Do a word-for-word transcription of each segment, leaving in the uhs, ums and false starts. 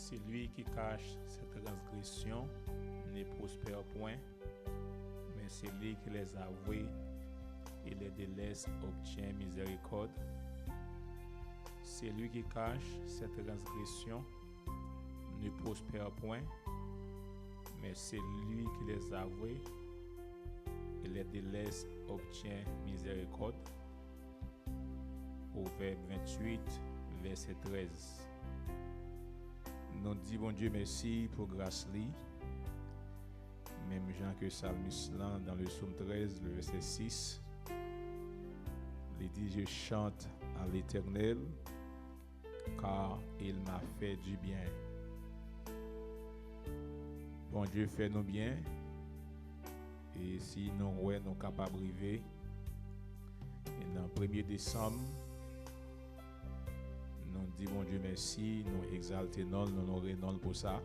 Celui qui cache ses transgressions ne prospère point, mais celui qui les avoue et les délaisse obtient miséricorde. Celui qui cache ses transgressions ne prospère point, mais celui qui les avoue et les délaisse obtient miséricorde. Pwovèb venntuit, vèsè trèz. Nou di Bondye mèsi pou gras li. Menm jan ke salmis lan, dans le psaume treize, le verset six, li di, je chante à l'Éternel, car il m'a fait du bien. Bondye fè nou byen, e si nou wè nou kapab rive, e nan premye desanm, nou di Bondye mèsi, nou egzalte non l, nou onore non l pou sa.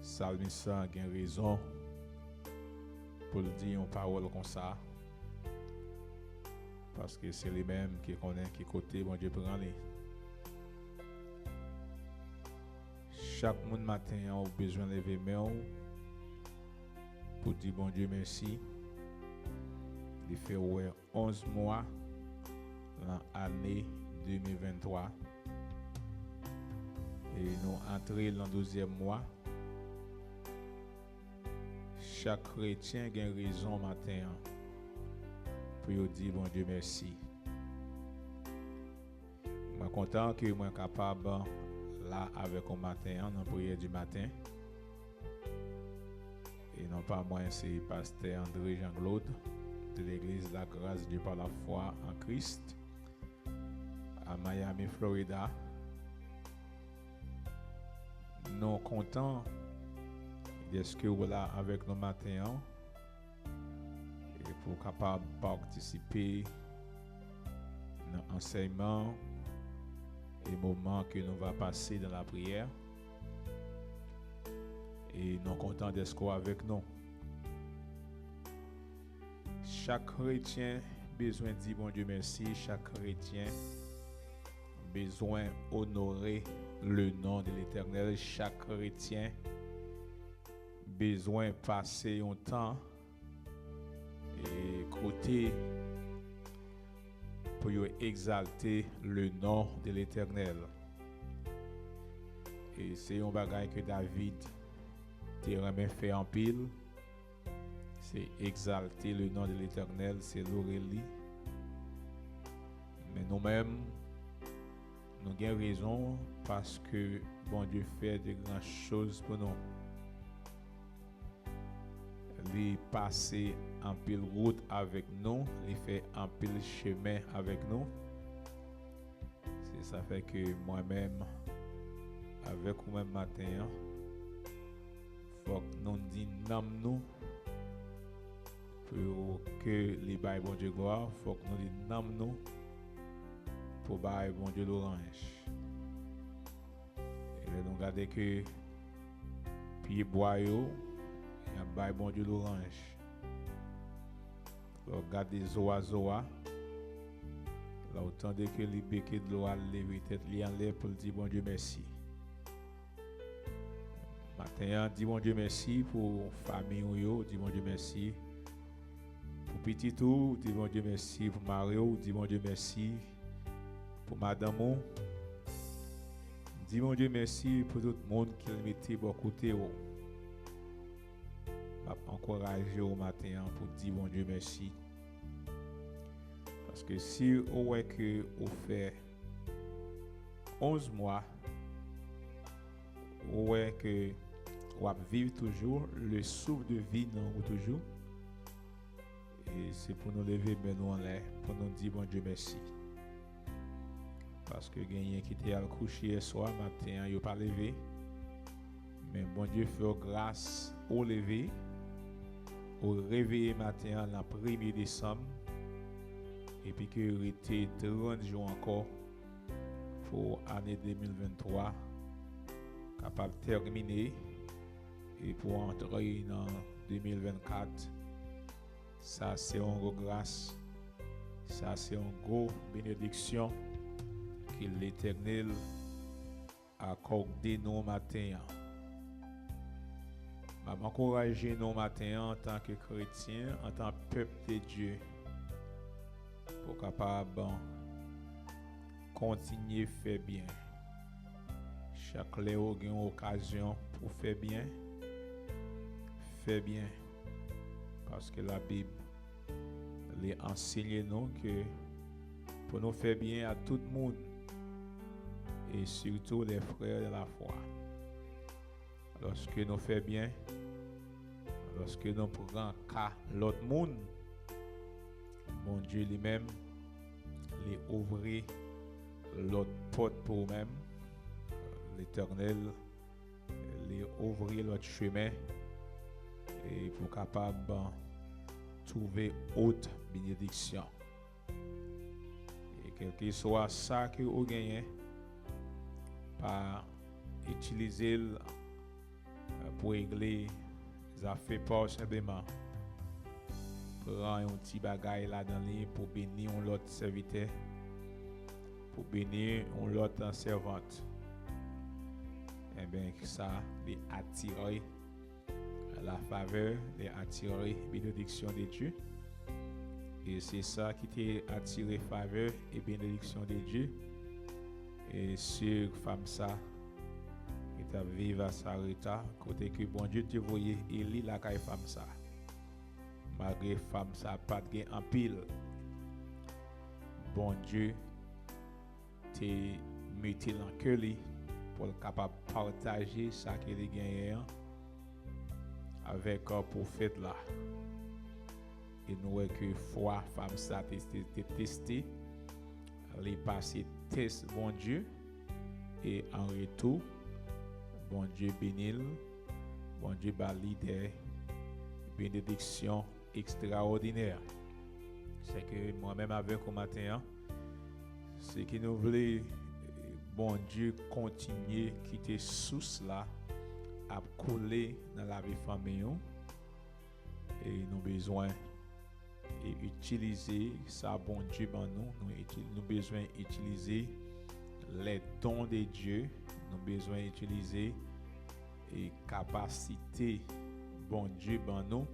Salmis lan gen rezon pou l di yon pawòl konsa, paske se li menm ki konnen ki kote Bondye pran li. Chak moun maten an, ou bezwen leve men w pou di Bondye mèsi. Li fè w wè onz mwa nan ane de mil venntwa. E nou antre nan douzyèm mwa. Chak kretyen gen rezon maten an pou yo di Bondye mèsi. Mwen kontan ke mwen kapab la avèk ou maten an nan priyè di maten. E non pa mwen, se pastè André Jean Claude de l'église La Grâce de Dieu par la foi en Christ à Miami, Florida. Nou kontan dèske w la avèk nou maten an e pou w kapab patisipe nan ansèyman e moman ke nou va pase dans la prière. E nou kontan dèske w avèk nou. Chak kretyen bezwen di Bondye mèsi, chak kretyen bezwen onore le non de l'Éternel, chak kretyen bezwen pase yon tan e kote pou yo egzalte le non de l'Éternel. E se yon bagay ke David te renmen fè anpil, se egzalte le non de l'Éternel, se lore li. Men nou menm, nou gen rezon paske Bondye fè de gran choz pou nou. Li pase anpil wout avèk nou, li fè anpil chemen avèk nou. Se sa fè ke mwen menm, avèk ou menm maten an, fòk nou di nanm nou pou ke li bay Bondye glwa, fòk nou di nanm nou pou bay Bondye lwanj. E lè nou gade ke pye bwa yo, y ap bay Bondye lwanj. Lè w gade zwazo a, lè w tande ke li beke dlo a, l leve tèt li anlè pou l di Bondye mèsi. Maten an, di Bondye mèsi pou fanmi w yo, di Bondye mèsi pou pitit ou, di Bondye mèsi pou mari w, di Bondye mèsi pou madanm ou. Di Bondye mèsi pou tout moun ke l mete bò kote w. M ap ankouraje w maten an pou di Bondye mèsi. Paske si ou wè ke ou fè onz mwa, ou wè ke w ap viv toujou, le souffle de vie nan ou toujou, e se pou nou leve men nou anlè, pou nou di Bondye mèsi. Paske genyen ki te al kouche yèswa, maten an, yo pa leve. Men Bondye fè w gras, ou leve, ou reveye maten an, nan premye desanm, epi ke rete trant jou ankò pou ane de mil venntwa kapab tèmine e pou antre nan de mil vennkat. Sa se yon gwo gras, sa se yon gwo benediksyon ke Letènèl akòde nou maten an. M ap ankouraje nou maten an antanke kretyen, antan pèp de Dye, pou kapab kontinye fè byen. Chak lè ou gen okazyon pou fè byen, fè byen. Paske Labib, li ansenye nou ke pou nou fè byen a tout moun, e sitou les frères de la foi. Lòske nou fè byen, lòske nou pran ka lòt moun, Bondye li menm, li ouvri lòt pòt pou ou menm. Letènèl, li ouvri lòt chemen, e pou kapab twouve òt benediksyon. E kèlkeswa sa ke ou genyen, pa itilize l pou regle zafè pa w senpleman. Pran yon ti bagay ladan li pou beni yon lòt sèvitè, pou beni yon lòt sèvant. Enben, sa li atire la favè, li atire benediksyon de Dye. E se sa ki te atire favè e benediksyon de Dye e sou fanm sa ki t ap viv a Sarepta, kote ke Bondye te voye Eli lakay fanm sa. Malgre fanm sa pa t gen anpil, Bondye te mete nan kè li pou l kapab pataje sa ke li genyen an avèk pwofèt la. E nou wè ke fwa fanm sa te, te, te teste, li pase tès Bondye, e an retou, Bondye beni l, Bondye ba li de benediksyon ekstraòdinè. Se ke mwen menm avèk ou maten an, se ke nou vle, eh, Bondye kontinye kite sous la ap koule nan lavi fanmi w. E nou bezwen, e, itilize sa Bondye ban nou. Nou iti-, nou bezwen itilize les dons de Dieu. Nou bezwen itilize, e, kapasite Bondye ban nou,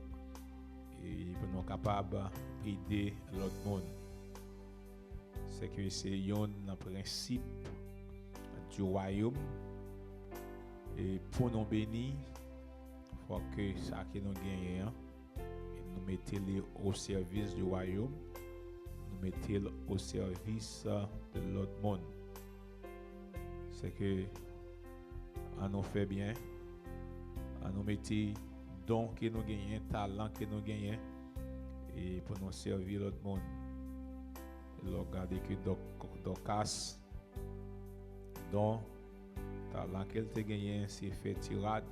e, pou nou kapab ede lòt moun. Se ke se youn nan prensip du royaume. E pou nou beni, fòk ke sa ke nou genyen an, nou mete li o sèvis du royaume, nou mete l o sèvis, euh, de lòt moun. Se ke ann nou fè byen, ann nou mete don ke nou genyen, talan ke nou genyen, e pou nou sèvi lòt moun. Lè w gade ke Dòk-, Dòkas, don, talan ke l te genyen, se fè ti rad,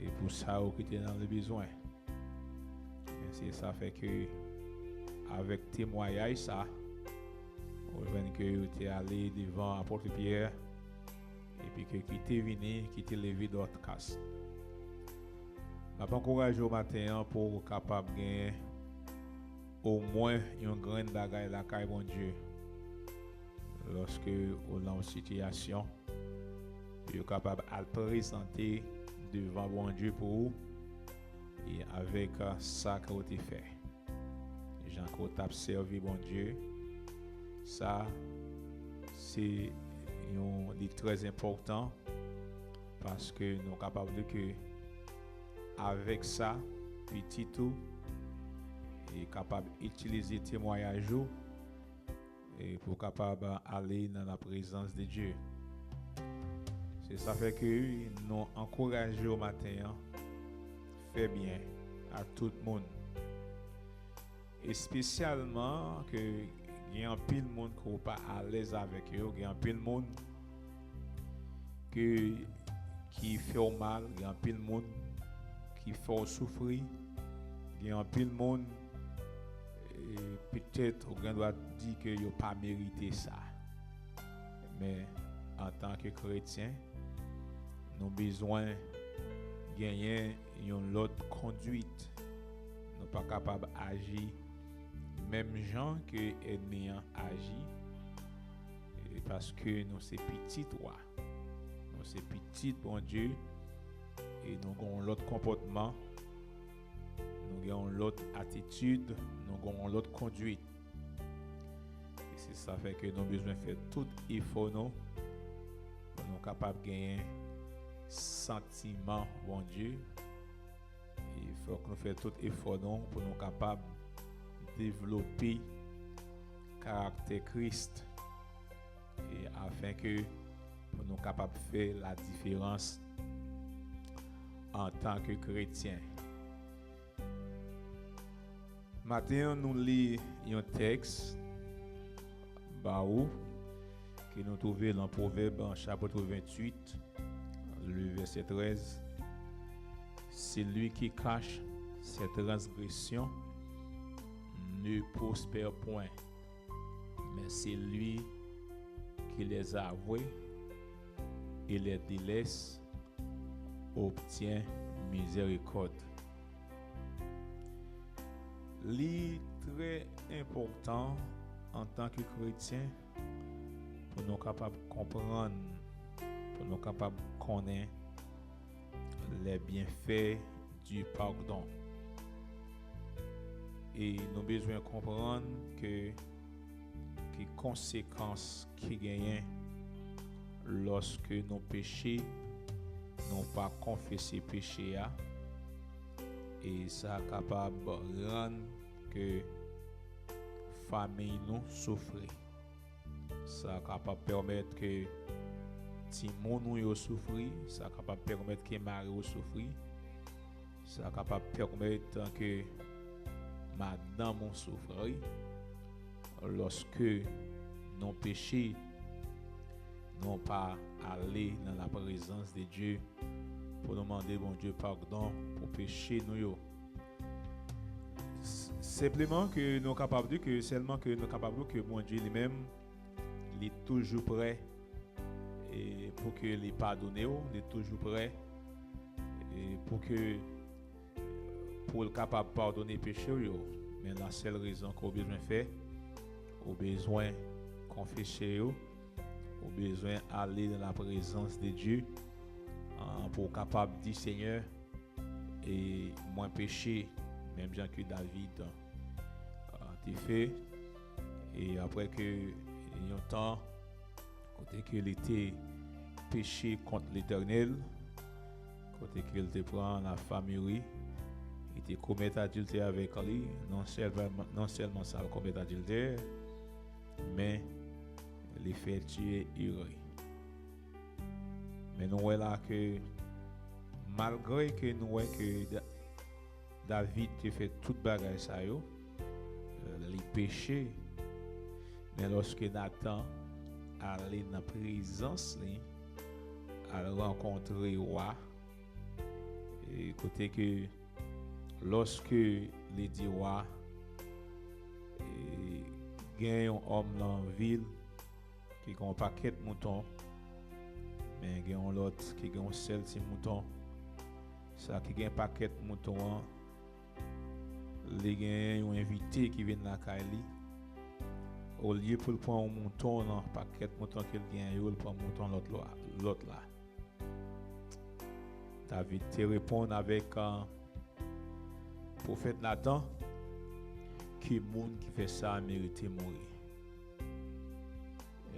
e pou sa yo ki te nan le bezwen. E se sa fè ke, avèk temwayaj sa, ou jwenn ke yo te ale devan apot Pyè, epi ke ki te vini, ki te leve Dòkas. M ap ankouraje w maten an pou w kapab gen omwen yon grenn bagay lakay Bondye. Lòske ou nan yon sitiyasyon, pou yo kapab al prezante devan Bondye pou ou, e avèk, euh, sa ke ou te fè. Jan ke ou t ap sèvi Bondye, sa, se yon, li trè enpòtan, paske nou kapab di ke avèk sa, pitit ou, e kapab itilize temwayaj ou, e pou kapab ale nan la prezans de Dye. Se sa fè ke nou ankouraje w maten an, fè byen a tout moun. Espesyalman ke gen anpil moun ke w pa alèz avèk yo, gen anpil moun ke, ki fè w mal, gen anpil moun ki fè w soufri, gen anpil moun, e, petèt ou gen dwa di ke yo pa merite sa. Men, antanke kretyen, nou bezwen genyen yon lòt kondwit. Nou pa kapab aji menm jan ke ènmi an aji, e, paske nou se pitit wa. Nou se pitit Bondye e nou gen yon lòt konpòtman, nou gen yon lòt atitid, nou gen yon lòt kondwit. E se sa fè ke nou bezwen fè tout efò nou pou nou kapab genyen santiman Bondye. E fòk nou fè tout efò nou pou nou kapab devlope karaktè Kris, e afenke pou nou kapab fè la diferans antanke kretyen. Maten an, nou li yon tèks ba ou ke nou twouve nan Pwovèb, chapit venntuit, le vèsè trèz. Celui qui cache ses transgressions ne prospère point, mais celui qui les avoue et les délaisse obtient miséricorde. Li trè enpòtan antanke kretyen pou nou kapab konprann, pou nou kapab konnen les bienfaits du pardon. E nou bezwen konprann ke ki konsekans ki genyen lòske nou peche, nou pa konfese peche a, e sa kapab rann ke fanmiy nou soufri. Sa kapab pèmèt ke timoun ou yo soufri, sa kapab pèmèt ke mari w soufri, sa kapab pèmèt ke madanm ou soufri. Lòske nou peche, nou pa ale nan la prezans de Dye pou nou mande Bondye padon pou peche nou yo. S-, senpleman ke nou kapab di ke, sèlman ke nou kapab di ke Bondye li menm, li toujou prè, e, pou ke li padone w, li toujou prè, e, pou ke, pou l kapab padone peche w yo. Men la sèl rezon ke w bezwen fè, ou bezwen konfese yo, ou bezwen ale nan la prezans de Dye, ah, pou w kapab di, Senyè, e mwen peche, menm jan ke David, ah, te fè. E apre ke yon tan, kote ke li te peche kont Letènèl, kote ke li te pran la femme Uri, li te komèt adiltè avèk li, non sèlman, non sèlman sa, l komèt adiltè, men li fè tiye Uri. Men nou wè la ke malgre ke nou wè ke Da-, David te fè tout bagay sa yo, li peche, men lòske Natan ale nan prezans li, al rankontre wa, e kote ke lòske li di wa, e, gen yon òm nan vil ki gen yon pakèt mouton, men gen yon lòt ki gen yon sèl ti mouton. Sa ki gen pakèt mouton an, li genyen yon envite ki vin lakay li. Olye pou l pran yon mouton nan pakèt mouton ke l genyen yo, l pran mouton lòt la, lòt la. David te reponn avèk, ah, pwofèt Natan, ke moun ki fè sa merite mouri.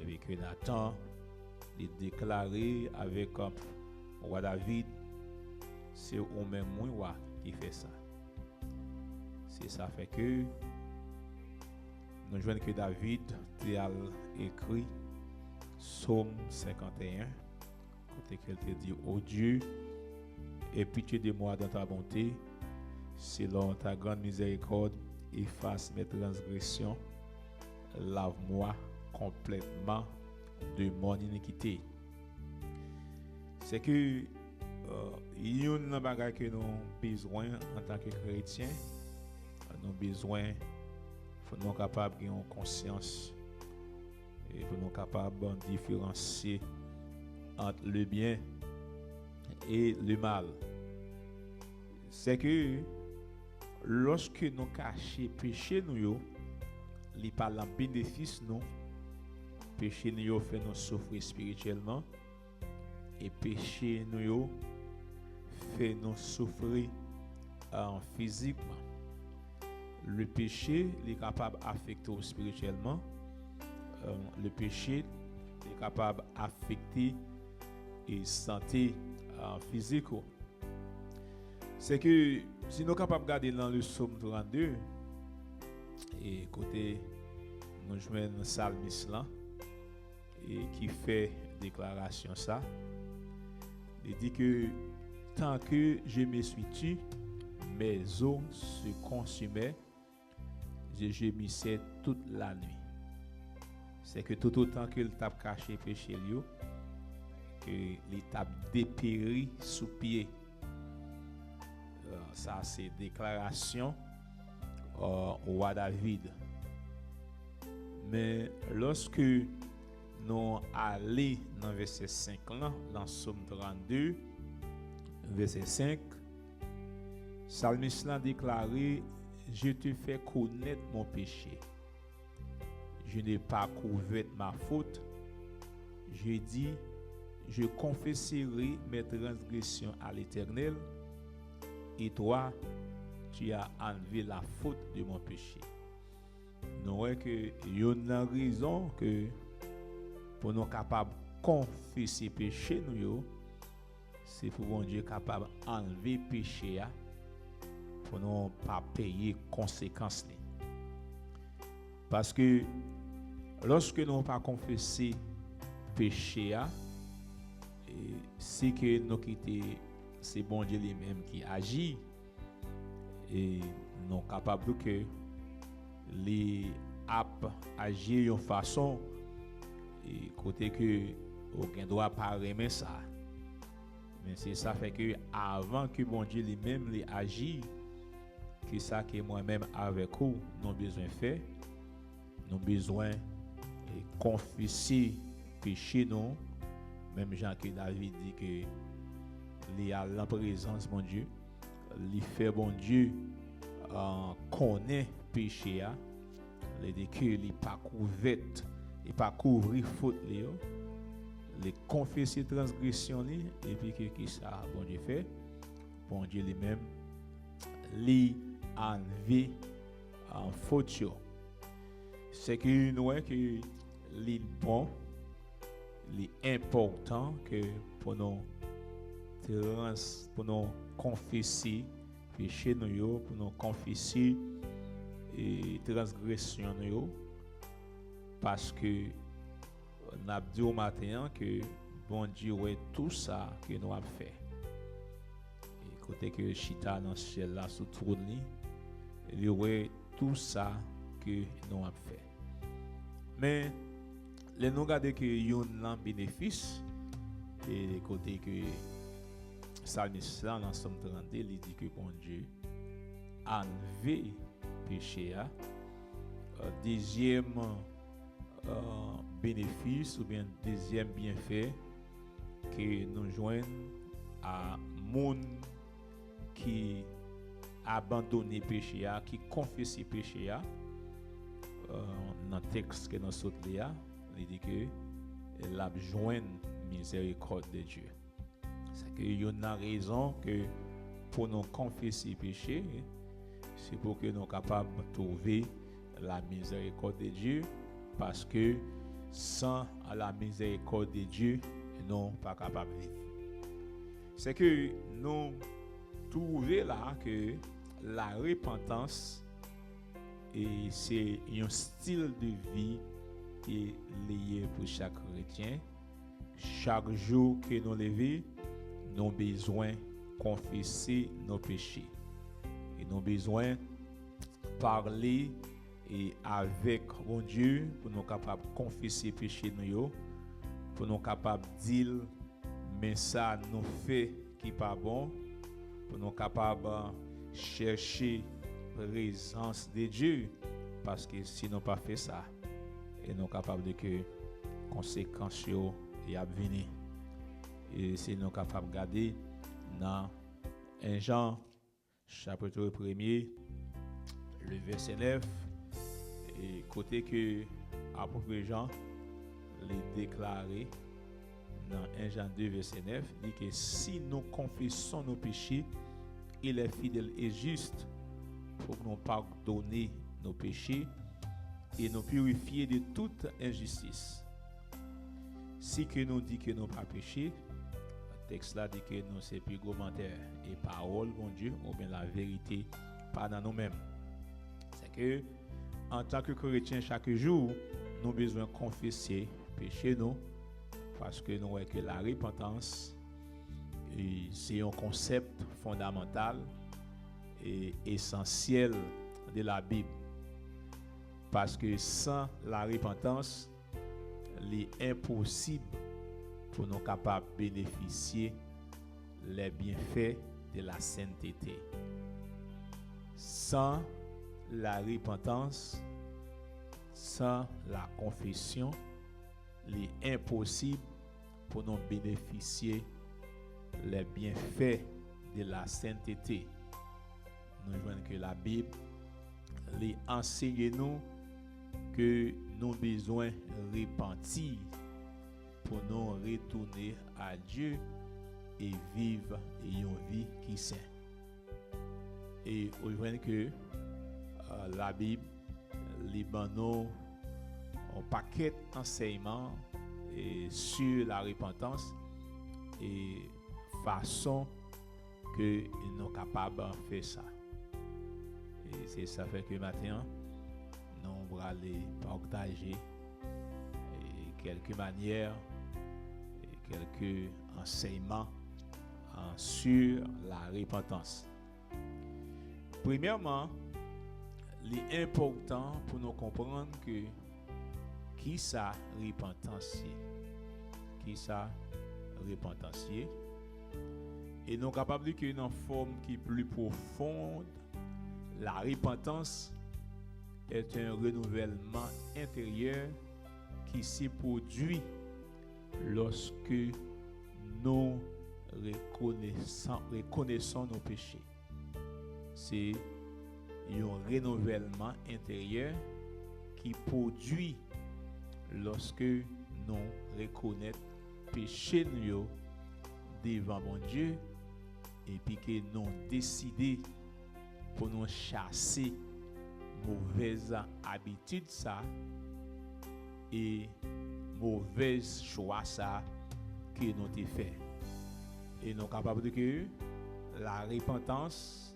Epi ke Natan, li deklare avèk, ah, wa David, se ou menm, wi, wa, ki fè sa. Se sa fè ke nou jwenn ke David te al ekri Sòm senkanteyen, kote ke l te di, Ô Dieu, aie pitié de moi dans ta bonté, selon ta grande miséricorde, efface mes transgressions, lave-moi complètement de mon iniquité. Se ke, euh, youn nan bagay ke nou bezwen antanke kretyen, nou bezwen, fò nou kapab gen yon konsyans, e pou nou kapab diferansye ant le byen e le mal. Se ke lòske nou kache peche nou yo, li pa lan benefis nou. Peche nou yo fè nou soufri espirityèlman. e peche nou yo fè nou soufri, euh, fizikman. Le péché, li kapab afekte w espirityèlman. Euh, le péché, li kapab afekte e sante, euh, fizik ou. Se ke si nou kapab gade nan le Sòm trannde, e kote nou jwenn salmis lan, e ki fè deklarasyon sa, li di ke, tant que je me suis tu, mes os se consumaient, je gémissais toute la nuit. Se ke toutotan ke l t ap kache peche l yo, ke li t ap deperi sou pye. Euh, sa se deklarasyon, euh, wa David. Men lòske nou ale nan vèsè senk lan, nan Sòm trannde, vèsè senk, salmis lan deklare, je te fais connaître mon péché. Je n'ai pas couvert ma faute. Je dis, je confesserai mes transgressions à l'Éternel, et toi, tu as enlevé la faute de mon péché. Nou wè ke youn nan rezon ke pou nou kapab konfese peche nou yo, se pou Bondye kapab anlve peche a, pou nou pa peye konsekans li. Paske lòske nou pa konfese peche a, e, si ke nou kite se Bondye li menm ki aji, e nou kapab di ke li ap aji yon fason, e kote ke ou gen dwa pa renmen sa. Men se sa fè ke avan ke Bondye li menm li aji, ki sa ke mwen menm avèk ou nou bezwen fè? Nou bezwen, e, konfese peche nou, menm jan ke David di ke li al nan prezans Bondye, li fè Bondye, a, konnen peche a, li di ke li pa kouvèt, li pa kouvri fot li yo, li konfese transgresyon li, epi ke kisa Bondye fè? Bondye li menm, li anlve, a, fot yo. Se ke nou wè ke li bon, li enpòtan ke pou nou trans-, pou nou konfese peche nou yo, pou nou konfese, e, transgresyon nou yo, paske n ap di w maten an ke Bondye wè tou sa ke nou ap fè. E kote ke l chita nan syèl la sou twòn li, li wè tou sa ke nou ap fè. Men, lè nou gade ke youn nan benefis, e kote ke salmis la nan Sòm trannde, li di ke Bondye anlve peche a. Euh, dezyèm, euh, benefis oubyen dezyèm byenfè ke nou jwenn a moun ki abandone peche a, ki konfese peche a, euh, nan tèks ke nou sot li a, li di ke l ap jwenn mizèrikòd de Dye. Sa ke youn nan rezon ke pou nou konfese peche, se pou ke nou kapab twouve la miséricorde de Dieu, paske san la miséricorde de Dieu, nou pa kapab viv. Se ke nou twouve la ke la repantans, e se yon stil de vi ke li ye pou chak kretyen. Chak jou ke nou leve, nou bezwen konfese nou peche. E nou bezwen pale e avèk Bondye pou nou kapab konfese peche nou yo, pou nou kapab di l men sa nou fè ki pa bon, pou nou kapab, euh, chèche prezans de Dye, paske si nou pa fè sa, e nou kapab di ke konsekans yo, y ap vini. E si nou kapab gade nan en Jan, chapit premye, le vèsè nèf, e kote ke apot Jan, li deklare, Nan en Jan de vèsè nèf, li di ke si nou konfesyon nou peche, il est fidèle et juste pou nou padone nou peche e nou pirifye de tout enjistis. Si ke nou di ke nou pa peche, tèks la di ke nou se pi gwo mantè e pawòl Bondye oubyen laverite pa nan nou menm. Se ke antanke kretyen, chak jou, nou bezwen konfese peche nou, paske nou wè ke larepantans, e, se yon konsèp fondamantal e esansyèl de la Bib. Paske san larepantans, li enposib pou nou kapab benefisye les bienfaits de la sainteté. San larepantans, san la confession, li enposib pou nou benefisye les bienfaits de la sainteté. Nou jwenn ke Labib, li ansenye nou ke nou bezwen repanti pou nou retounen a Dye e viv yon vi ki sen. E ou jwenn ke, euh, Labib, li ban nou yon pakèt ansèyman e sur la repentance e fason ke nou kapab fè sa. E se sa fè ke maten an, nou prale pataje, e, kèlke manyè, e, kèlke ansèyman, an, sur la repentance. Premyèman, li enpòtan pou nou konprann ke kisa repantans ye. Kisa repantans ye? E nou kapab di ke nan fòm ki pli pwofon, la repantans est un renouvèlman entèryè ki se pwodui lòske nou rekonesan, rekonesan nou peche. Se yon renouvèlman entèryè ki pwodui lòske nou rekonèt peche nou yo devan Bondye, epi ke nou deside pou nou chase movèz abitid sa e movèz chwa sa ke nou te fè. E nou kapab di ke la repantans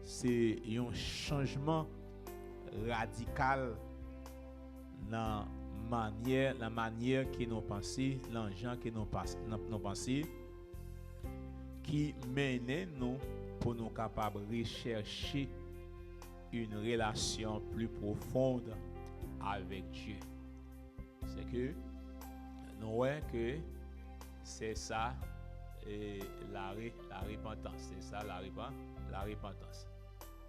se yon chanjman radikal nan manyè, nan manyè ke nou panse, nan jan ke nou pas-, nan, nou panse, ki mennen nou pou nou kapab rechèche yon relasyon pli pwofon avèk Dye. Se ke nou wè ke se sa, e, la re-, la repantans, se sa la repan-, la repantans.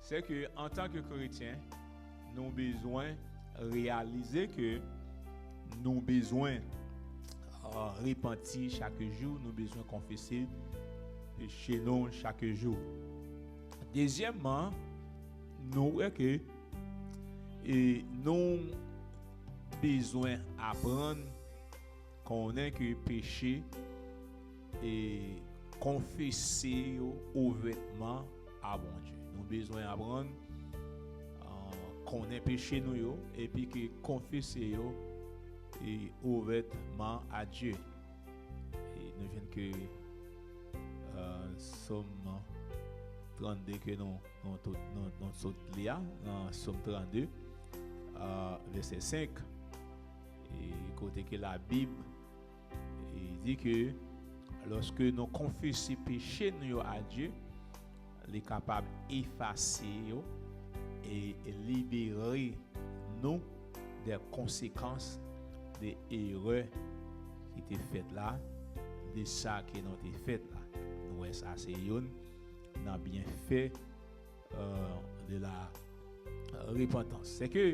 Se ke antanke kretyen, nou bezwen reyalize ke nou bezwen, euh, repanti chak jou, nou bezwen konfese peche nou chak jou. Dezyèmman, nou wè ke, e, nou bezwen aprann konnen ke peche, e, konfese yo ouvètman a Bondye. Nou bezwen aprann, euh, konnen peche nou yo, epi ke konfese yo, e, ouvètman a Dye. E nou jwenn ke, euh, Sòm trannde ke nou, nou, tout, nou, nou sot li a, nan Sòm trannde, euh, vèsè senk, e kote ke Labib, e, di ke lòske nou konfese peche nou yo a Dye, li kapab efase yo e libere nou de konsekans de erè ki te fèt la, de sa ke nou te fèt la. Nou wè sa se youn nan byenfè, euh, de la repentance. Se ke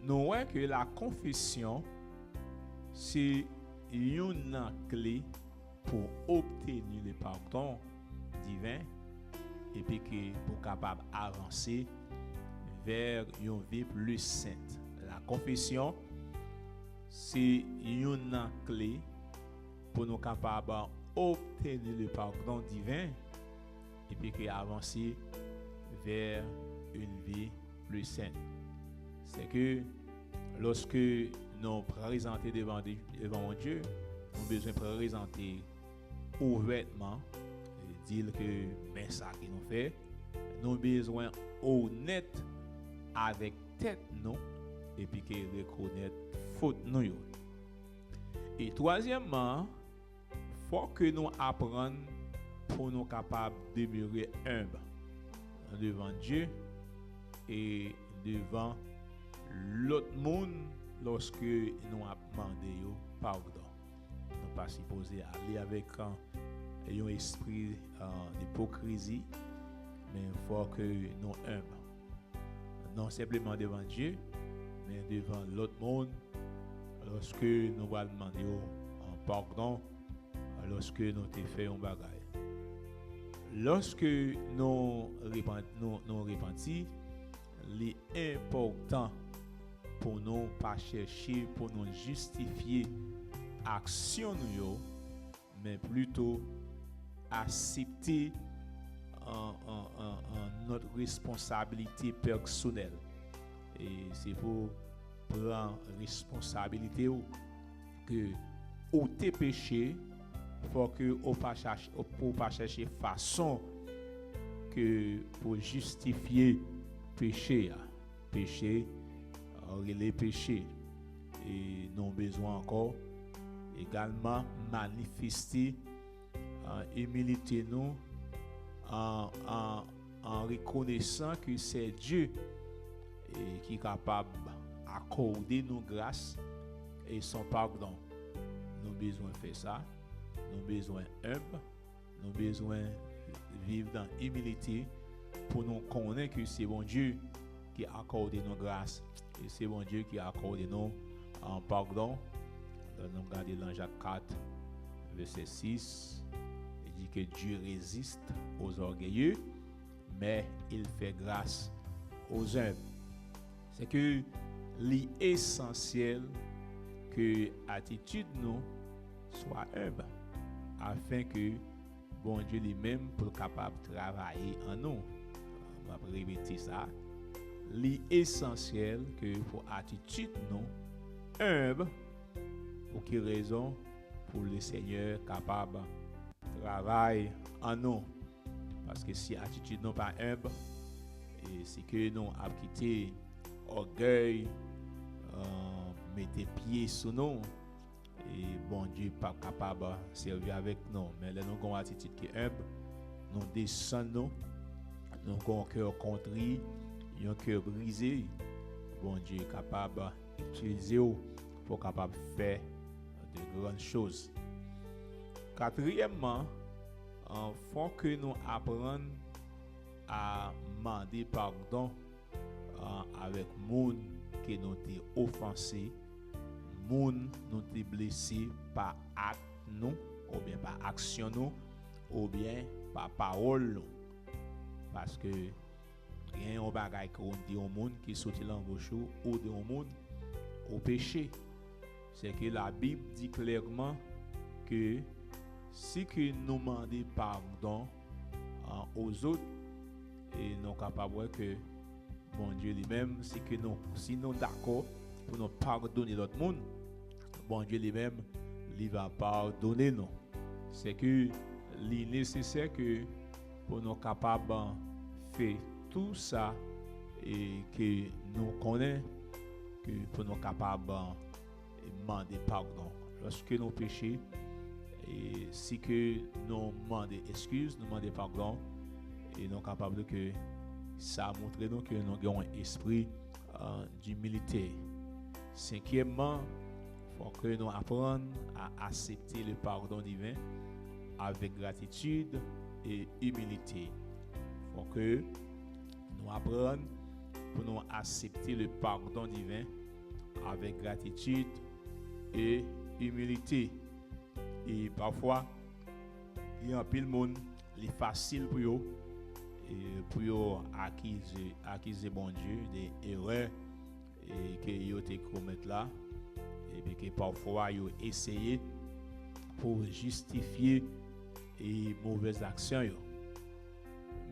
nou wè ke la konfesyon se youn nan kle pou obteni le padon diven epi ke pou kapab avanse vè yon vi pli sent. La konfesyon se youn nan kle pour nous capables d'obtenir le pardon divin et puis que avancer vers une vie plus sainte. C'est que lorsque nous présentons devant, devant Dieu, nous besoin présenter ouvètman, di l ke men sa ke nou fè, nou bezwen onèt avèk tèt nou epi ke rekonèt fot nou yo. E twazyèmman, fòk ke nou aprann pou nou kapab demere enb devan Dye e devan lòt moun lòske nou ap mande yo padon. Nou pa sipoze ale avèk, uh, yon espri, uh, ipokrizi, men fò ke nou enb. Non senpleman devan Dye, men devan lòt moun, lòske nou pral mande yo, uh, padon, lòske nou te fè yon bagay. Lòske nou repan-, nou, nou repanti, li enpòtan pou nou pa chèche pou nou jistifye aksyon nou yo, men plito asepte an, an, an, an nòt responsabilite pèsonèl. E se pou pran responsabilite w ke ou te peche, fò ke ou pa chache, ou pa chèche fason ke pou jistifye peche a. Peche, uh, rele peche. E nou bezwen ankò egalman manifeste, uh, imilite nou an, an, an rekonesan ke se Dye, e, ki kapab akòde nou gras e son padon. Nou bezwen fè sa. Nou bezwen enb. Nou bezwen viv nan imilite pou nou konnen ke se Bondye ki akòde nou gras e se Bondye ki akòde nou, uh, padon. Lè nou gade lan Jak kat, vèsè sis, li di ke Dieu résiste aux orgueilleux, mais il fait grâce aux humbles. Se ke li esansyèl ke atitid nou swa enb, afen ke Bondye li menm pou l kapab travay an nou. M ap repete sa. Li esansyèl ke pou atitid nou enb, pou ki rezon? Pou Lesenyè kapab travay an nou. Paske si atitid nou pa enb, e si ke nou ap kite ògèy, uh, mete pye sou nou, e Bondye p ap kapab sèvi avèk nou. Men lè nou gen yon atitid ki enb, nou desann nou, nou gen yon kè kontri, yon kè brize, Bondye kapab itilize w pou w kapab fè de grann choz. Katriyèmman, uh, fò ke nou aprann a mande padon, uh, avèk moun ke nou te ofanse, moun nou te blese pa ak nou, oubyen pa aksyon nou, oubyen pa pawòl nou. Paske gen yon bagay ke w di yon moun ki soti nan bouch ou, ou di yon moun, ou peche. Se ke Labib di klèman ke si ke nou mande padon, uh, aux autres, e nou kapab wè ke Bondye li menm, si ke nou, si nou dakò pou nou padone lòt moun, Bondye li menm, li va padone nou. Se ke li nesesè ke pou nou kapab fè tou sa e ke nou konnen ke pou nou kapab mande padon. Lòske nou peche, e si ke nou mande eskiz, nou mande padon, e nou kapab di ke sa montre nou ke nou gen yon espri, uh, dimilite. Senkyèmman, fò ke nou aprann a aksepte le padon diven avèk gratitid e imilite. Fò ke nou aprann pou nou aksepte le padon diven avèk gratitid e imilite. E pafwa, gen anpil moun, li fasil pou yo, e pou yo akize, akize Bondye de erè, e ke yo te komèt la, epi ke pafwa yo eseye pou jistifye e movèz aksyon yo.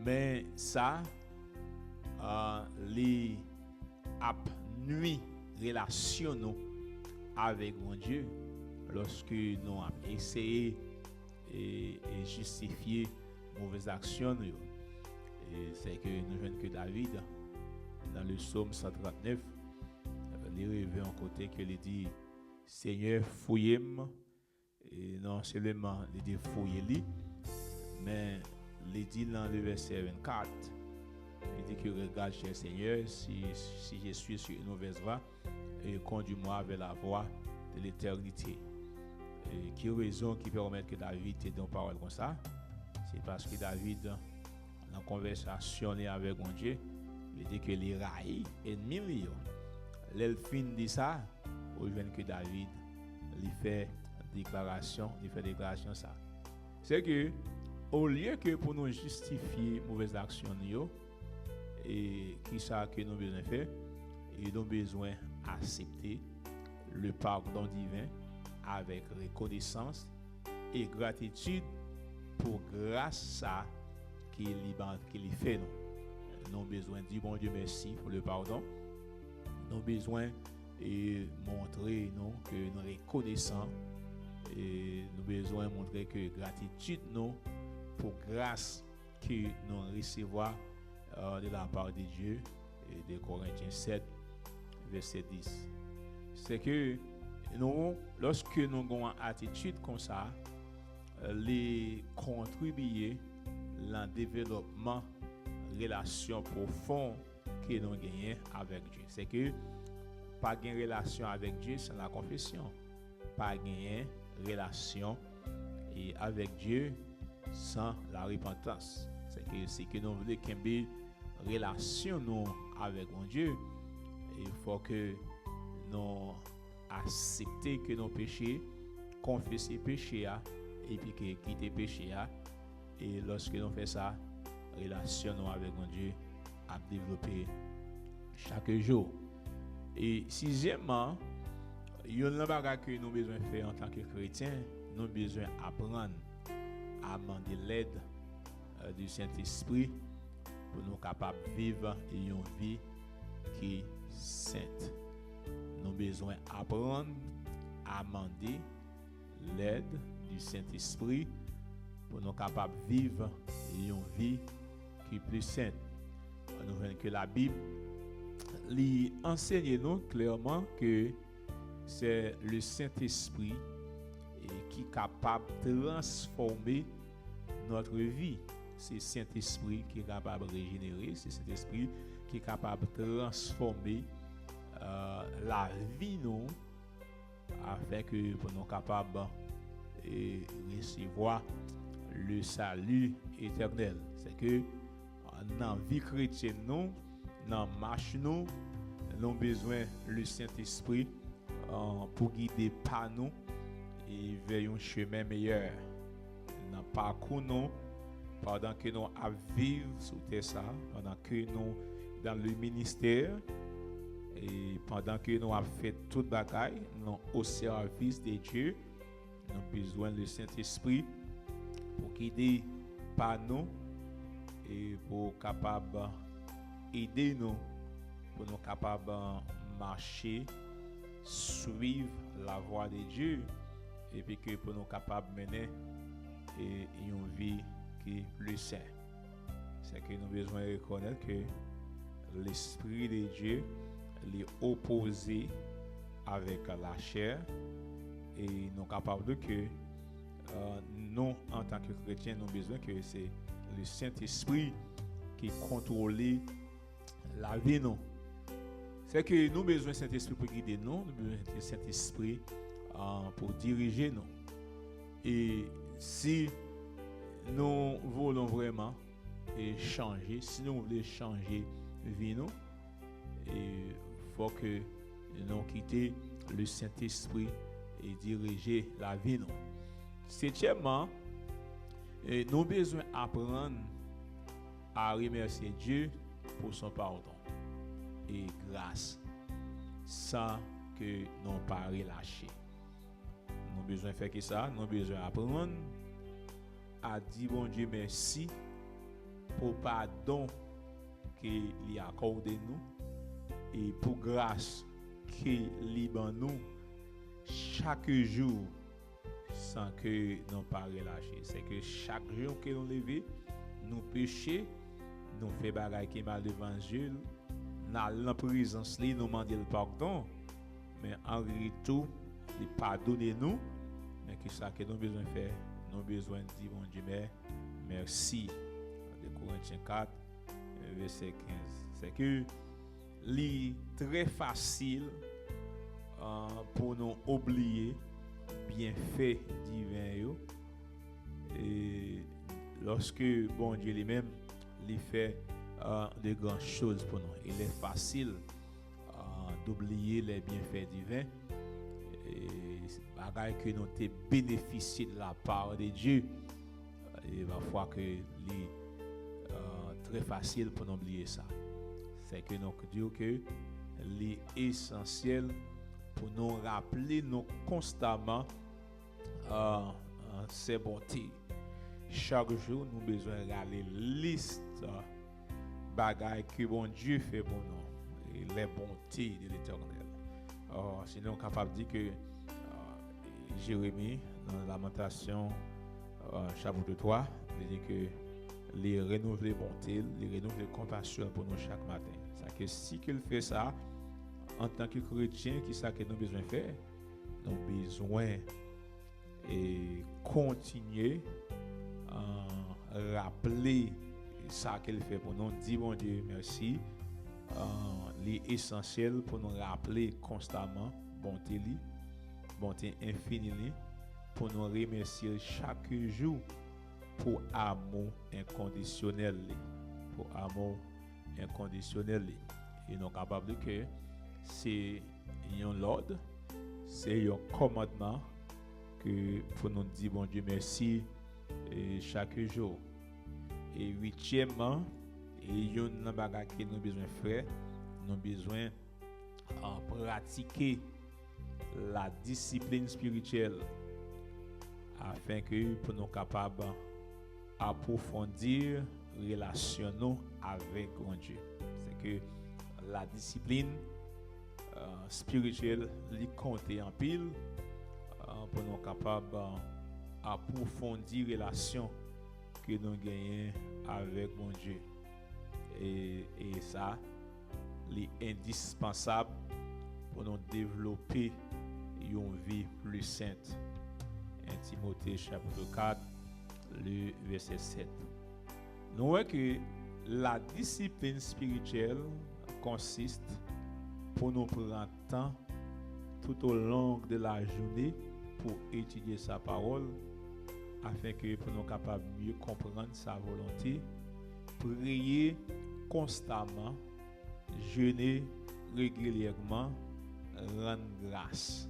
Men sa, a, li ap nwi relasyon nou avèk Bondye lòske nou ap eseye e, e jistifye movèz aksyon nou yo. E sèke nou jwenn ke David, nan le Sòm san trannèf, li rive yon kote ke li di, Senyè, fouye m, e non sèlman li di fouye li, men li di nan le vèsè vennkat, li di ke regarde, cher Seigneur, si, si je suis sur une mauvaise voie, et conduis-moi vers la voie de l'éternité. E ki rezon ki pèmèt ke David te di yon pawòl konsa? Se paske David, nan konvèsasyon li avèk Bondye, li di ke li rayi ènmi li yo. Lè l fin di sa, ou jwenn ke David, li fè deklarasyon, li fè deklarasyon sa. Se ke, olye ke pou nou jistifye movèz aksyon nou yo, e kisa ke nou bezwen fè? E nou bezwen aksepte le pardon divin avèk rekonesans e gratitid pou gras sa ki li ban, ki li fè nou. Nou bezwen di Bondye mèsi pou le pardon. Nou bezwen e montre nou ke nou rekonesan. E nou bezwen montre ke gratitid nou pou gras ke nou resevwa, euh, de la part de Dieu, e de Korentyen sèt, vèsè dis. Se ke nou, lòske nou gen yon atitid konsa, li kontribye nan devlopman relasyon pwofon ke nou genyen avèk Dye. Se ke pa gen relasyon avèk Dye san la konfesyon. Pa genyen relasyon e avèk Dye san la repantans. Se ke si ke nou vle kenbe relasyon nou avèk Bondye, e fò ke nou aksepte ke nou peche, konfese peche a, epi ke kite peche a. E lòske nou fè sa, relasyon nou avèk Bondye ap devlope chak jou. E sizyèmman, youn nan bagay ke nou bezwen fè antanke kretyen, nou bezwen aprann a mande lèd, euh, du Sentespri pou nou kapab viv yon vi ki sent. Nou bezwen aprann a mande lèd du Sentespri pou nou kapab viv yon vi ki pli sent. Nou jwenn ke Labib, li ansenye nou klèman ke se le Sentespri e ki kapab transfòme notre vie. Se Sentespri ki kapab rejenere, se Sentespri ki kapab transfòme, euh, lavi nou, afin ke pou nou kapab, e, resevwa le salut éternel. Se ke, euh, nan vi kretyèn nou, nan mach nou, nou bezwen le Sentespri, euh, pou gide pa nou e vè yon chemen meyè. Nan pakou nou, pandan ke nou ap viv sou tè sa, pandan ke nou dans le ministère, e pandan ke nou ap fè tout bagay, nou au service de Dieu, nou bezwen le Sentespri pou gide pa nou e pou kapab ede nou, pou nou kapab mache, suiv la voie de Dieu, epi ke pou nou kapab mennen, e, yon vi ki pli sen. Se ke nou bezwen rekonèt ke Lespri de Dye, li opoze avèk lachè, e nou kapab di ke, euh, nou, antanke kretyen, nou bezwen ke se le Sentespri ki kontwole lavi nou. Se ke nou bezwen Sentespri pou gide nou, nou bezwen Sentespri, euh, pou dirije nou. E si nou voulons vrèman, e chanje, si nou vle chanje vi nou, e fò ke nou kite le Sentespri e dirije lavi nou. Setyèmman, e nou bezwen aprann a remèsye Dye pou son padon e gras san ke nou pa relache. Nou bezwen fè ki sa? Nou bezwen aprann a di Bondye mèsi pou padon ke li akòde nou e pou gras ke li ban nou chak jou san ke nou pa relache. Se ke chak jou ke nou leve, nou peche, nou fè bagay ki mal devan zye l, n al nan prezans li, nou mande l padon, men an retou, li padone nou. Men ki sa ke nou bezwen fè? Nou bezwen di Bondye mè, mèsi. De Korentyen kat, vèsè kenz. Se ke li trè fasil, euh, pou nou oubliye byenfè diven yo. E lòske Bondye li menm, li fè, euh, de gran choz pou nou. Il est facile, euh, d'oublier les bienfaits divins. E bagay ke nou te benefisye de la part de Dieu. E pafwa ke li, euh, trè fasil pou nou bliye sa. Se ke nou di w ke li esansyèl pou nou raple nou konstaman, euh, euh, se bonte. Chak jou, nou bezwen rale lis, euh, bagay ke Bondye fè pou nou, e les bontés de l'Éternel. Euh, sinon, kapab di ke, euh, Jeremi, nan Lamantasyon, euh, chapit twa, li di ke li renouvle bonte l, li renouvle konpasyon l pou nou chak maten. Sa ke si ke l fè sa, antanke kretyen, ki sa ke nou bezwen fè? Nou bezwen e kontinye, euh, raple sa ke l fè pou nou, di Bondye mèsi. Euh, li esansyèl pou nou raple konstaman bonte li, bonte enfini li, pou nou remèsye l chak jou pou amou enkondisyonèl li, pou amou enkondisyonèl li. E nou kapab di ke se yon lòd, se yon kòmandman ke pou nou di Bondye mèsi, e, chak jou. E uityèmman, e youn nan bagay ke nou bezwen fè, nou bezwen, a, pratike la disiplin espirityèl, afenke pou nou kapab apwofondi relasyon nou avèk Bondye. Se ke la disiplin, euh, espirityèl, li konte anpil, euh, pou nou kapab, euh, apwofondi relasyon ke nou genyen avèk Bondye. E, e sa, li endispansab pou nou devlope yon vi pli sent. En Timote chapit kat, le vèsè sèt. Nou wè ke la disiplin espirityèl konsiste pou nou pran tan tout au long de la journée pou etidye sa pawòl, afenke pou nou kapab mye konprann sa volonte, priye konstaman, jene regilyèman, rann gras.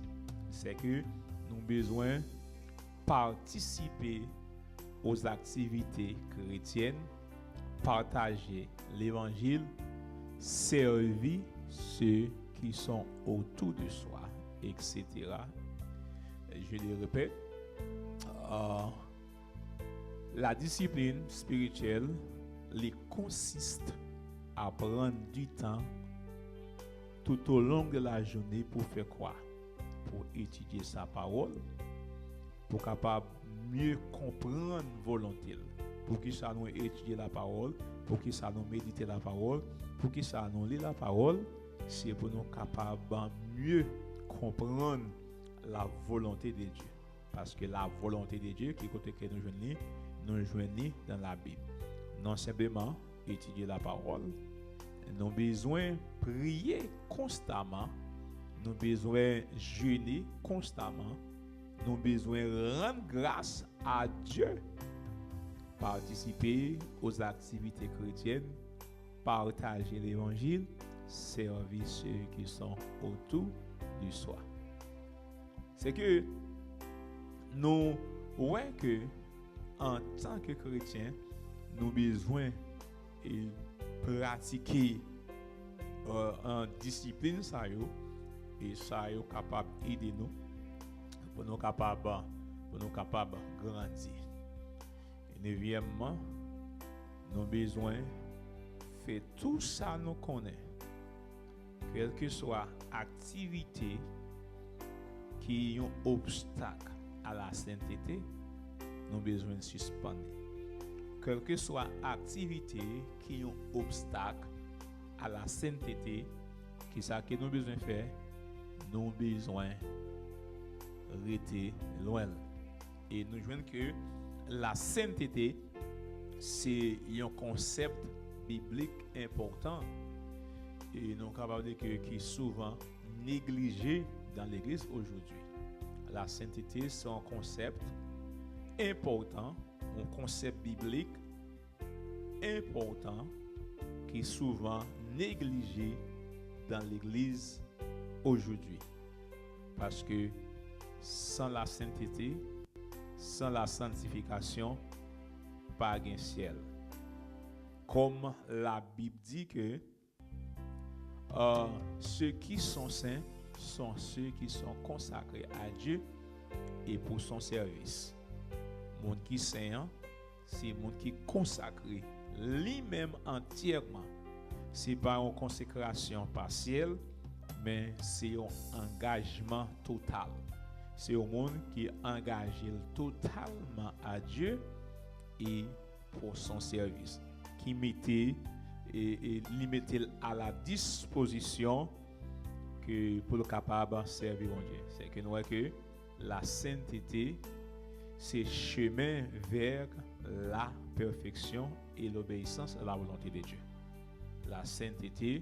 Se ke nou bezwen patisipe aux activités chrétiennes, partager l'évangile, servir ceux qui sont autour de soi, et cetera. Je le répète, euh, la discipline spirituelle, li konsiste à prendre du temps tout au long de la journée pour faire quoi? Pou etidye sa pawòl, pou kapab mye konprann volonte l. Poukisa nou etidye la pawòl? Poukisa nou medite la pawòl? Poukisa nou li la pawòl? Se pou nou kapab mye konprann la volonte de Dye. Paske la volonte de Dye, ki kote ke nou jwenn li? Nou jwenn li nan Labib. Non senpleman etidye la pawòl, nou bezwen priye konstaman, nou bezwen jene konstaman, nou bezwen rann gras a Dye, participer aux activités chrétiennes, partager l'évangile, servir ceux qui sont autour de soi. Se ke nou wè ke antanke kretyen, nou bezwen e pratike, euh, an disiplin sa yo, e sa yo kapab ede nou pou nou kapab, pou nou kapab grandi. Nevyèmman, nou bezwen fè tou sa nou konnen, kèlkeswa aktivite ki yon obstak a lasentete, nou bezwen sispann li. Kèlkeswa aktivite ki yon obstak a lasentete, kisa ke nou bezwen fè? Nou bezwen rete lwen l. E nou jwenn ke lasentete se yon konsèp biblik enpòtan. E nou kapab di ke ki souvan neglije dan legliz ojodwi. Lasentete se yon konsèp enpòtan, yon konsèp biblik enpòtan ki souvan neglije dan legliz ojodwi. Paske san lasentete, san lasantifikasyon, pa gen syèl. Kòm Labib di ke, euh, ceux qui sont saints sont ceux qui sont consacrés à Dieu et pour son service. Moun ki sen an, se moun ki konsakre li menm antyèman. Se pa yon konsekrasyon pasyèl, men se yon angajman total. Se yon moun ki angaje l totalman a Dye e pou son sèvis, ki mete, e, e li mete l a la dispozisyon ke pou l kapab sèvi Bondye. Se ke nou wè ke lasentete se chemen vè la pèfeksyon e lobeyisans a la volonte de Dye. Lasentete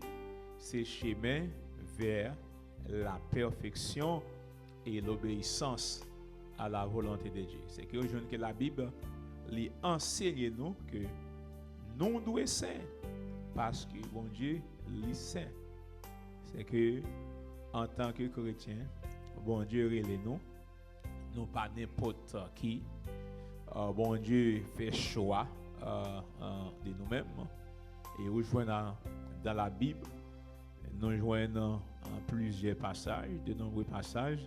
se chemen vè la pèfeksyon e lobeyisans a la volonte de Dye. Se ke yo jwenn ke Labib li ansenye nou ke nou dwe sen, paske Bondye li sen. Se ke antanke kretyen, Bondye rele nou, nou pa nenpòt ki. Euh, Bondye fè chwa, euh, euh, de nou menm. E ou jwenn a, dan Labib, nou jwenn, euh, plizyè pasaj, de nonbre pasaj,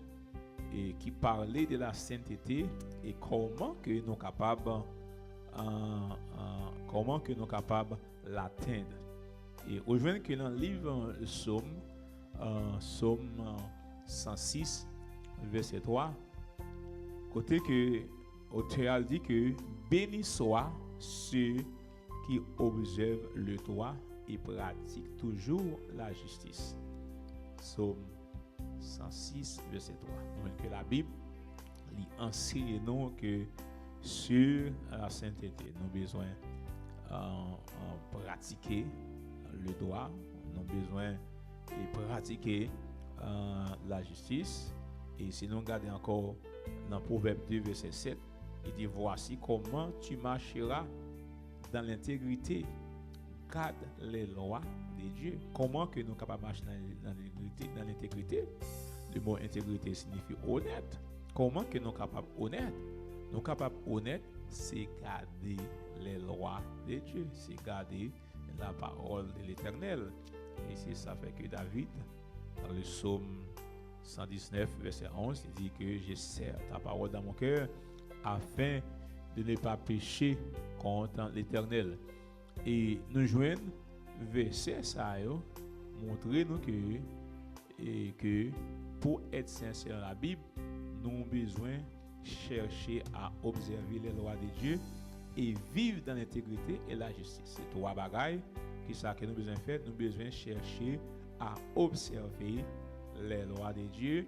e ki pale de lasentete e kòman ke nou kapab, euh, euh, kòman ke nou kapab latenn. E ou jwenn ke nan liv, euh, Sòm, euh, Sòm, euh, san sis, vèsè twa, kote ke otè a di ke, béni soit ceux qui observent le droit et pratiquent toujours la justice. Sòm san sis, vèsè twa. Nou jwenn ke Labib li ansenye nou ke sou lasentete, nou bezwen, euh, euh, pratike le droit, nou bezwen e pratike, euh, lajistis. E si nou gade ankò nan Pwovèb de, vèsè sèt, li di, voici comment tu marcheras dans l'intégrité, garde les lois de Dieu. Kòman ke nou kapab mache nan, nan lentegrite, nan lentegrite? Le mot intégrité signifie honnête. Kòman ke nou kapab onèt? Nou kapab onèt, se gade les lois de Dieu, se gade la parole de l'Éternel. E se sa fè ke David, dans le psaume cent dix-neuf, verset onze, il dit que je serre ta parole dans mon cœur afin de ne pas pécher contre l'Éternel. E nou jwenn vèsè sa yo montre nou ke, e ke pou èt sen selon Labib, nou bezwen chercher à observer les lois de Dieu et vivre dans l'intégrité et la justice. Se twa bagay, kisa ke nou bezwen fè? Nou bezwen chèche a obsève les lois de Dieu,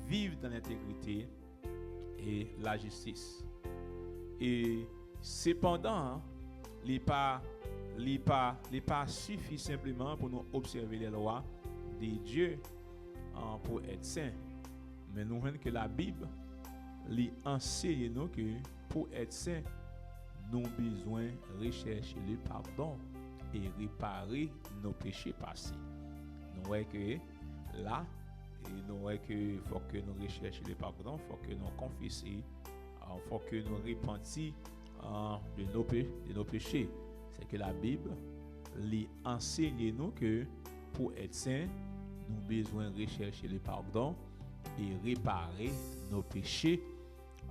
viv dans l'intégrité et la justice. E sepandan, li pa, li pa, li pa sifi senpleman pou nou obsève les lois de Dieu, an, pou èt sen. Men nou jwenn ke Labib, li ansenye nou ke pou èt sen, nou bezwen rechèche le pardon e repare nos péchés passés. Nou wè ke la, e nou wè ke fòk ke nou rechèche le pardon, fòk ke nou konfese, ah, fòk ke nou repanti, ah, de nos pé-, de nos péchés. Se ke Labib, li ansenye nou ke pou èt sen, nou bezwen rechèche le pardon et réparer nos péchés,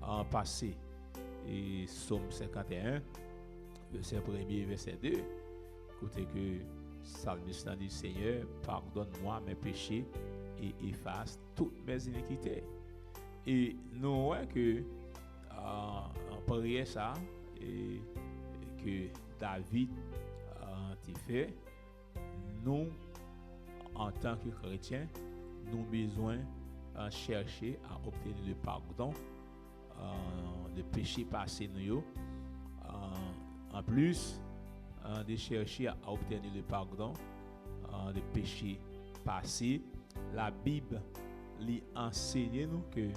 euh, passés. E Sòm senkanteyen, vèsè premye, vèsè de, kote ke salmis lan di, Seigneur, pardonne-moi mes péchés et efface toutes mes iniquités. E nou wè ke, euh, priyè sa, e, ke David, euh, te fè, nou, antan ke kretyen, nou bezwen, euh, chèche a obtenir le pardon, euh, de péché passé nou yo. Euh, anplis, euh, de chercher à obtenir le pardon, euh, de péché passé, Labib, li ansenye nou ke,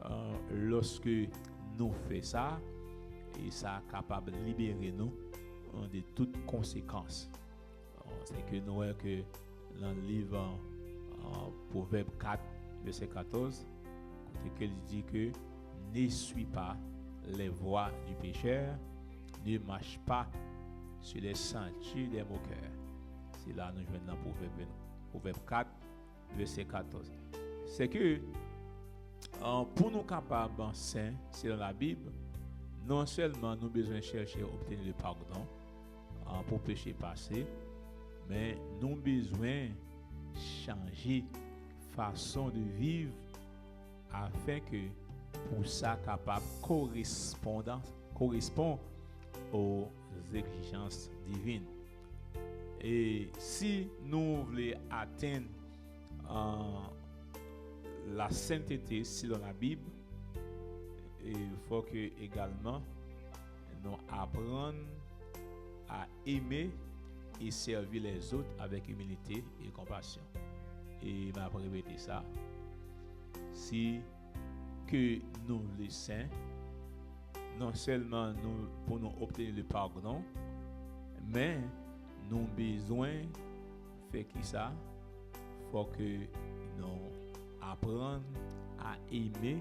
euh, lòske nou fè sa, e sa kapab libere nou, euh, de tout konsekans. Euh, se ke nou wè ke nan liv, euh, Pwovèb kat, vèsè katòz, kote ke li di ke, ne suis pas les voies du pécheur, ne marche pas sur les sentiers des moqueurs. Se la nou jwenn nan Pwovèb, Pwovèb kat, vèsè katòz. Se ke, euh, pou nou kapab sen selon Labib, non sèlman nou bezwen chèche obtenir le pardon, euh, pou peche pase, men nou bezwen chanje fason de viv afin ke pou sa kapab korespondan, korespon aux exigences divines. E si nou vle atenn, euh, la sentete selon Labib, e fò ke egalman nou aprann à aimer et servir les autres avec humilité et compassion. E m ap repete sa. Si ke nou vle sen, non sèlman nou, pou nou obtenir le pardon, men nou bezwen fè kisa? Fò ke nou aprann à aimer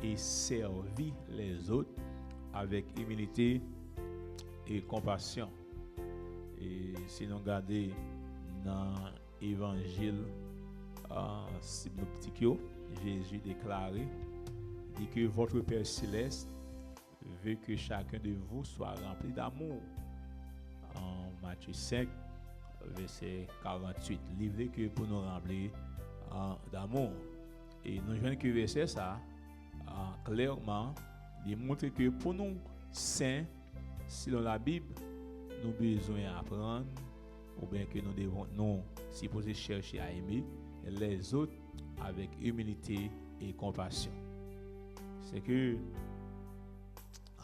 et servir les autres avec humilité et compassion. E si nou gade nan evanjil, euh, sinoptik yo, Jezi deklare, di ke votre Père céleste veut que chacun de vous soit rempli d'amour. An Matye senk, vèsè karanntuit, li vle ke pou nou ranpli, euh, d'amour. E nou jwenn ke vèsè sa, euh, klèman, li montre ke pou nou sen, selon Labib, nou bezwen aprann, oubyen ke nou devon, nou sipoze chèche à aimer les autres avec humilité et compassion. Se ke,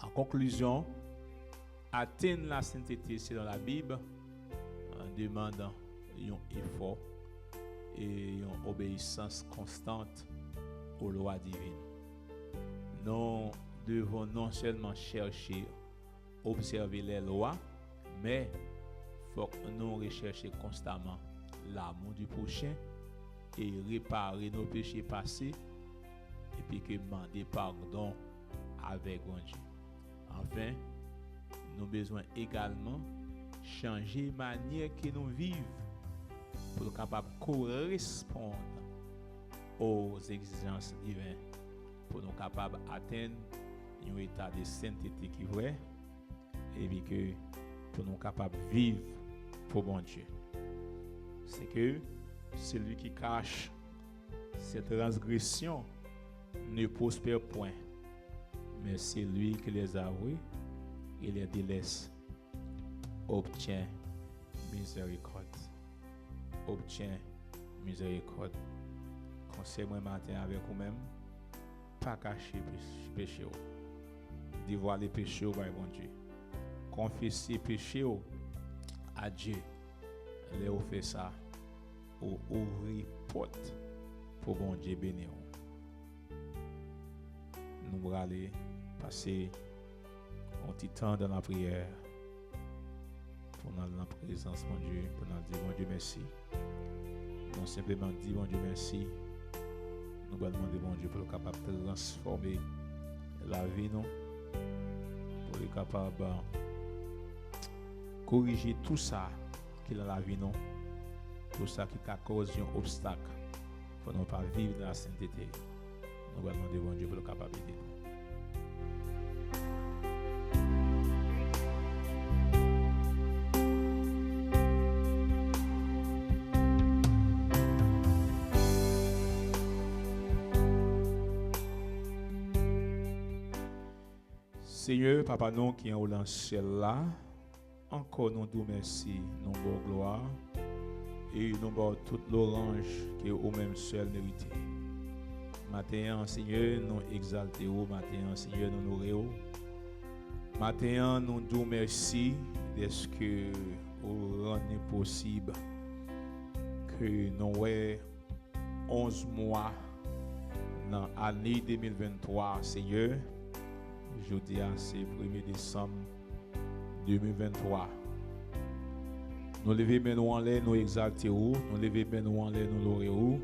an konklizyon, atenn la sentete selon Labib, euh, demann yon efò e yon obeyisans konstant aux lois divines. Nou devon non sèlman chèche obsève lè lwa, men fòk nou rechèche konstaman l'amour du prochain e repare nos péchés passés, epi ke mande padon avèk Bondye. Anfen, nou bezwen egalman chanje manyè ke nou viv pou nou kapab koresponn aux exigences divines, pou nou kapab atenn yon eta de sentete ki vrè, epi ke pou nou kapab viv pou Bondye. C'est que celui qui cache ses transgressions ne prospère point, mais celui qui les avoue et les délaisse obtient miséricorde. Obtient miséricorde. Konsèy mwen maten avèk ou menm, pa kache pe-, peche w. Devwale peche w bay Bondye. Konfese peche w a Dye. Lè ou fè sa, ou ouvri pòt pou Bondye beni w. Nou prale pase yon ti tan dan lapriyè pou n al nan prezans Bondye, pou n al di Bondye mèsi. Nou senpleman di Bondye mèsi. Nou pral mande Bondye pou l kapab transfòme lavi nou, pou li kapab korije tou sa ki nan lavi nou, tou sa ki ka koz yon obstak pou nou pa viv nan lasentete. Nou pral mande Bondye pou l kapab ede nou. Senyè, Papa nou ki anwo nan syèl la, ankò nou di w mèsi, nou ba w glwa, e nou ba w tout lwanj ke ou menm sèl merite. Maten an, Senyè, nou egzalte w, maten an, Senyè, nou onore w. Maten an, nou di w mèsi dèske ou rann li posib ke nou wè onz mwa nan ane de mil venntwa, Senyè. Jodi a, se premye desanm de mil venntwa. Nou leve men nou anlè, nou egzalte w. Nou leve men nou anlè, nou lore w.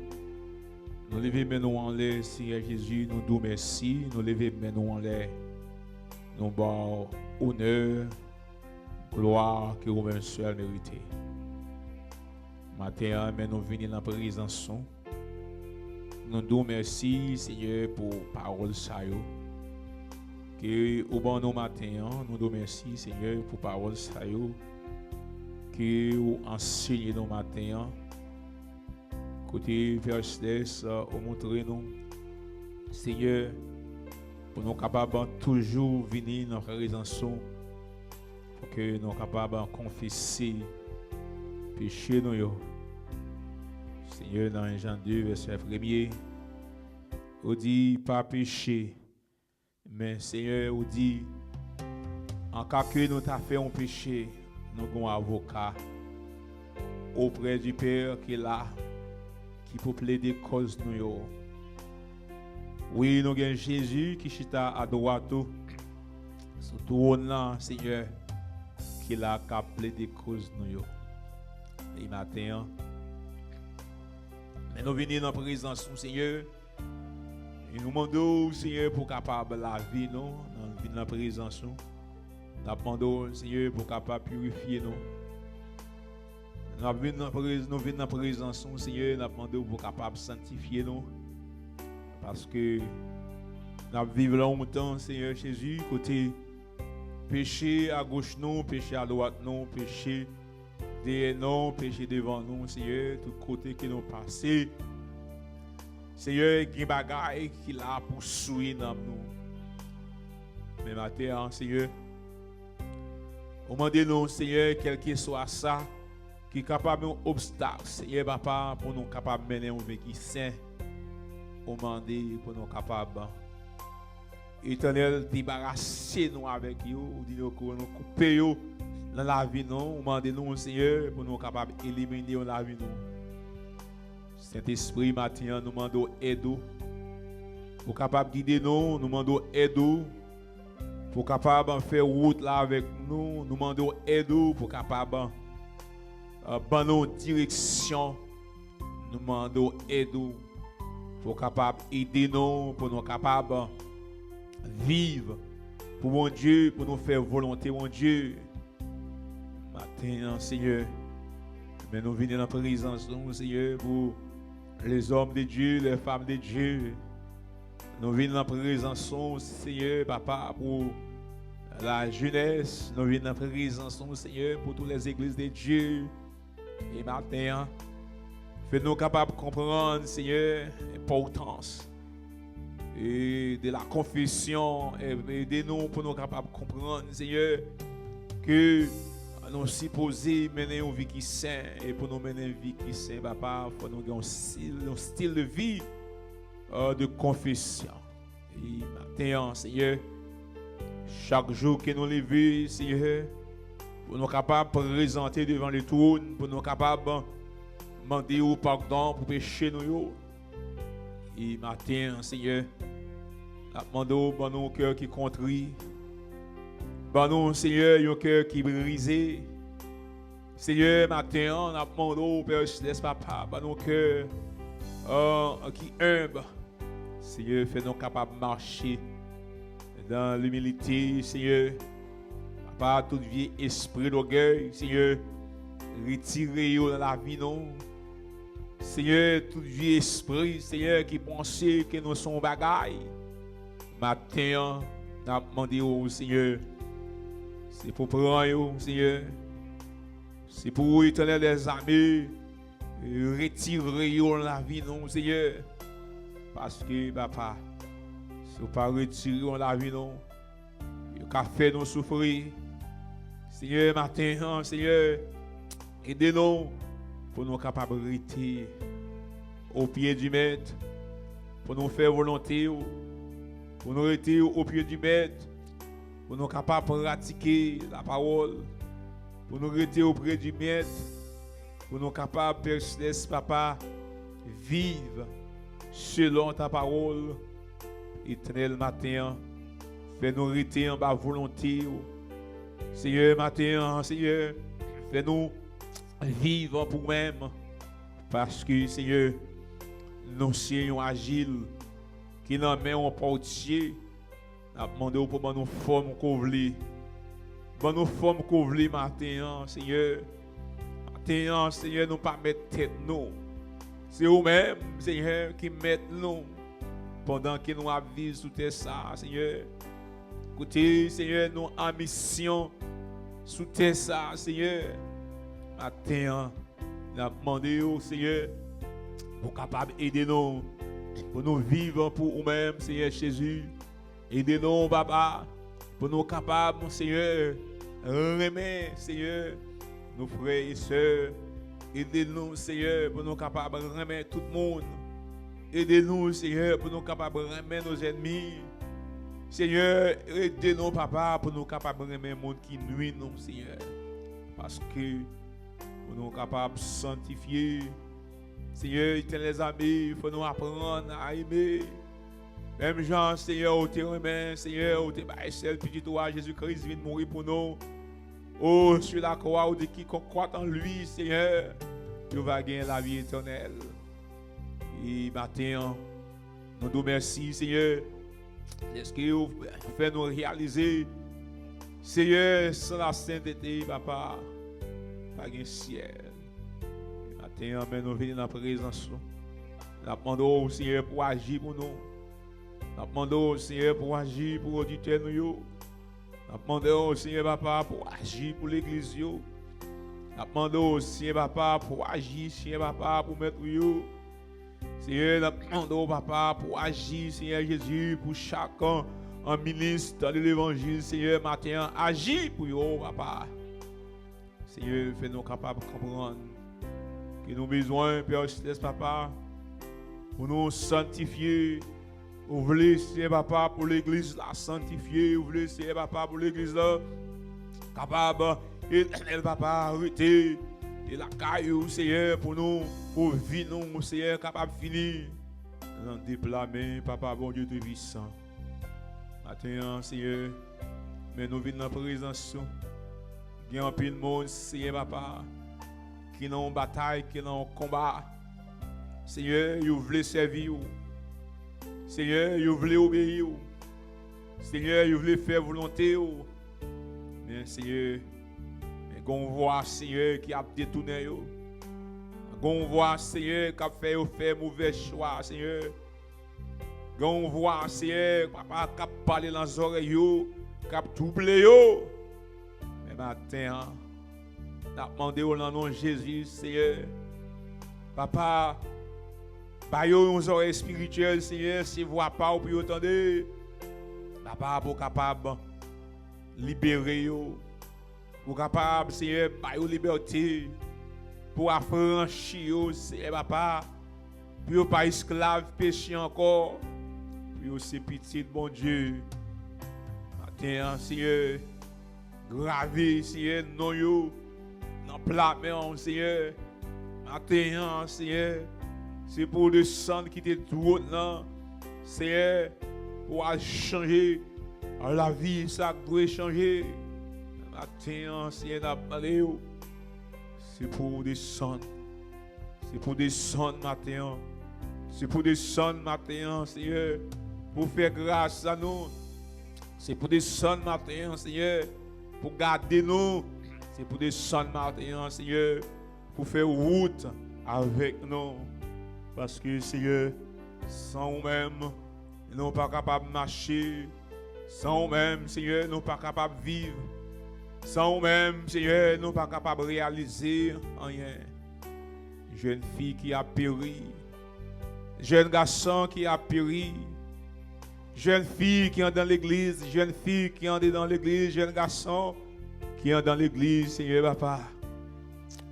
Nou leve men nou anlè, Senyè Jezi, nou di w mèsi. Nou leve men nou anlè, nou ba w onè, glwa ke ou menm sèl merite. Maten an, men nou vini nan prezans ou. Nou di w mèsi, Senyè, pou pawòl sa yo ke ou ban nou maten an. Nou di w mèsi, Senyè, pou pawòl sa yo ke ou ansenye nou maten an. Kote Pè Selès, ou montre nou, Senyè, pou nou kapab toujou vini nan prezans ou, pou ke nou kapab konfese peche nou yo. Senyè, nan Jan de, vèsè premye, ou di, pa peche. Men, Senyè, ou di, an ka ke nou ta fè yon peche, nou gen yon avoka oprè di Pè ki la, ki pou plede kòz nou yo. Wi, nou gen Jezi ki chita adwat ou sou twòn nan, Senyè, ki la k ap plede kòz nou yo. E maten an, men nou vini nan prezans ou, Senyè. E nou mande w, Senyè, pou w kapab lave nou, nou vin nan prezans ou. N ap mande w, Senyè, pou w kapab pirifye nou. N ap vin nan prez-, nou vin nan prezans ou, Senyè, n ap mande w pou w kapab sanktifye nou. Paske n ap viv lontan, Senyè Jezi, kote peche agoch nou, peche adwat nou, peche dèyè nou, peche devan nou, Senyè, tout kote ke nou pase. Senyè, gen bagay ki la pou souye nanm nou. Men maten an, Senyè, ou mande nou, Senyè, kèlkeswa sa ki kapab yon obstak, Senyè Papa, pou nou kapab mennen yon vi ki sen. Ou mande pou nou kapab Etènèl, debarase nou avèk yo. Ou di nou ke nou koupe yo nan lavi nou. Ou mande nou, Senyè, pou nou kapab elimine yo nan lavi nou. Sentespri, maten an, nou mande w èd ou. Pou kapab gide nou, nou mande w èd ou. Pou kapab fè wout la avèk nou, nou mande w èd ou. Pou kapab, euh, ban nou direksyon. Nou mande w èd ou pou w kapab ede nou, pou nou kapab viv pou Bondye, pou nou fè volonte Bondye. Maten an, Senyè, men nou vini nan prezans ou, Senyè, pou les hommes de Dieu, les femmes de Dieu. Nou vin nan prezans ou, Senyè, Papa, pou la jeunesse. Nou vin nan prezans ou, Senyè, pou toutes les églises de Dieu. E maten an, fè nou kapab konprann, Senyè, enpòtans e de la konfesyon. E ede nou pou nou kapab konprann, Senyè, ke nou sipoze mennen yon vi ki sen. E pou nou mennen yon vi ki sen, Papa, fò nou gen yon stil, yon stil de vi, euh, de konfesyon. E maten an, Senyè, chak jou ke nou leve, Senyè, pou nou kapab prezante devan le twòn, pou nou kapab mande ou padon pou peche nou yo. E maten an, Senyè, n ap mande w ban nou yon kè ki kontri. Ban nou, Senyè, yon kè ki brize. Senyè, maten an, n ap mande w, Pè Selès, Papa, ban nou kè, euh, ki enb. Senyè, fè nou kapab mache dans l'humilité, Senyè. Papa, tout vye espri dògèy, Senyè, retire yo nan lavi nou. Senyè, tout vye espri, Senyè, ki panse ke nou se yon bagay, maten an, n ap mande w, Senyè, se pou pran yo, Senyè. Se pou ou, Etènèl dèzame, retire yo nan lavi nou, Senyè. Paske, Papa, si w pa retire yo nan lavi nou, yo ka fè nou soufri. Senyè, maten an, Senyè, ede nou pou nou kapab rete o pye di Mèt, pou nou fè volonte w, pou nou rete o pye di Mèt, pou nou kapab pratike lapawòl, pou nou rete o pye di Mèt, pou nou kapab, Pè Selès, Papa, viv selon ta pawòl. Etènèl, maten an, fè nou rete anba volonte w. Senyè, maten an, Senyè, fè nou viv pou ou menm. Paske, Senyè, nou se yon ajil ki nan men yon pòtye. N ap mande w pou ban nou fòm ke w vle. Ban nou fòm ke w vle maten an, Senyè. Maten an, Senyè, nou pa mèt tèt nou. Se ou menm, Senyè, ki mèt nou pandan ke nou ap viv sou tè sa a, Senyè. Kote, Senyè, nou an misyon sou tè sa a, Senyè. Maten an, n ap mande w, Senyè, pou w kapab ede nou, pou nou viv pou ou menm, Senyè Jezi. Ede nou, Papa, pou nou kapab, Senyè, renmen, Senyè, nou frè e sè. Ede nou, Senyè, pou nou kapab renmen tout moun. Ede nou, Senyè, pou nou kapab renmen nou zènmi. Senyè, ede nou, Papa, pou nou kapab renmen moun ki nwi nou, Senyè. Paske pou nou kapab santifye, Senyè, Etènèl dèzame, fò nou aprann a eme. Menm jan, Senyè, ou te renmen, Senyè, ou te bay sèl Pitit ou a, Jezi Kris, vin mouri pou nou. O, sur la croix, ou di, quiconque croit en lui, Senyè, yo va gen lavi etènèl. E maten an, nou di w mèsi, Senyè, dèske ou fè nou reyalize, Senyè, san lasentete, Papa, pa gen syèl. Maten an, men nou vini nan prezans ou. N ap mande w, Senyè, pou w aji pou nou. N ap mande w, Senyè, pou w aji pou oditè nou yo. N ap mande w, Senyè Papa, pou w aji pou legliz yo. N ap mande w, Senyè Papa, pou w aji, Senyè Papa, pou mèt ou yo. Senyè, n ap mande w, Papa, pou w aji, Senyè Jezi, pou chak, an, an minis de levanjil, Senyè, maten an, aji pou yo, Papa. Senyè, fè nou kapab konprann ke nou bezwen, Pè Selès, Papa, pou nou santifye. Ou vle, Senyè Papa, pou legliz la santifye. Ou vle, Senyè Papa, pou legliz la kapab, Etènèl Papa, rete e lakay ou, Senyè, pou nou, pou vi nou, Senyè, kapab fini nan deplamen, Papa Bondye Toupisan. Maten an, Senyè, men nou vin nan prezans ou. Gen anpil moun, Senyè Papa, ki nan yon batay, ki nan yon konba. Senyè, yo vle sèvi w. Senyè, yo vle obeyi w. Senyè, yo vle fè volonte w. Men, Senyè, men gen yon vwa, Senyè, ki ap detounen yo. Gen yon vwa, Senyè, k ap fè yo fè movè chwa, Senyè. Gen yon vwa, Senyè, Papa, k ap pale nan zòrèy yo, k ap twouble yo. Men maten an, n ap mande w nan non Jezi, Senyè. Papa, ba yo yon zòrèy espirityèl, Senyè, se vwa pa w pou yo tande. Papa, pou w kapab libere yo, pou w kapab, Senyè, ba yo libète, pou w afranchi yo, Senyè Papa, pou yo pa esklav peche ankò, pou yo se pitit Bondye. Maten an, Senyè, grave, Senyè, non yo nan pla men w, Senyè. Maten an, Senyè, se pou w desann kite twòn nan, Senyè, pou w al chanje lavi sa k dwe chanje. Maten an, Senyè, n ap mande w, se pou w desann. Se pou w desann maten an. Se pou w desann maten an, Senyè, pou w fè gras a nou. Se pou w desann maten an, Senyè, pou w gade nou. Se pou w desann maten an, Senyè, pou w fè wout avèk nou. Paske, Seyè, san ou menm, nou pa kapab mache. San ou menm, Seyè, nou pa kapab viv. San ou menm, Seyè, nou pa kapab reyalize anyen. Jèn fi ki ap peri. Jèn gason ki ap peri. Jèn fi ki andan legliz, jèn fi ki andedan legliz, jèn gason ki andan legliz, Seyè Papa,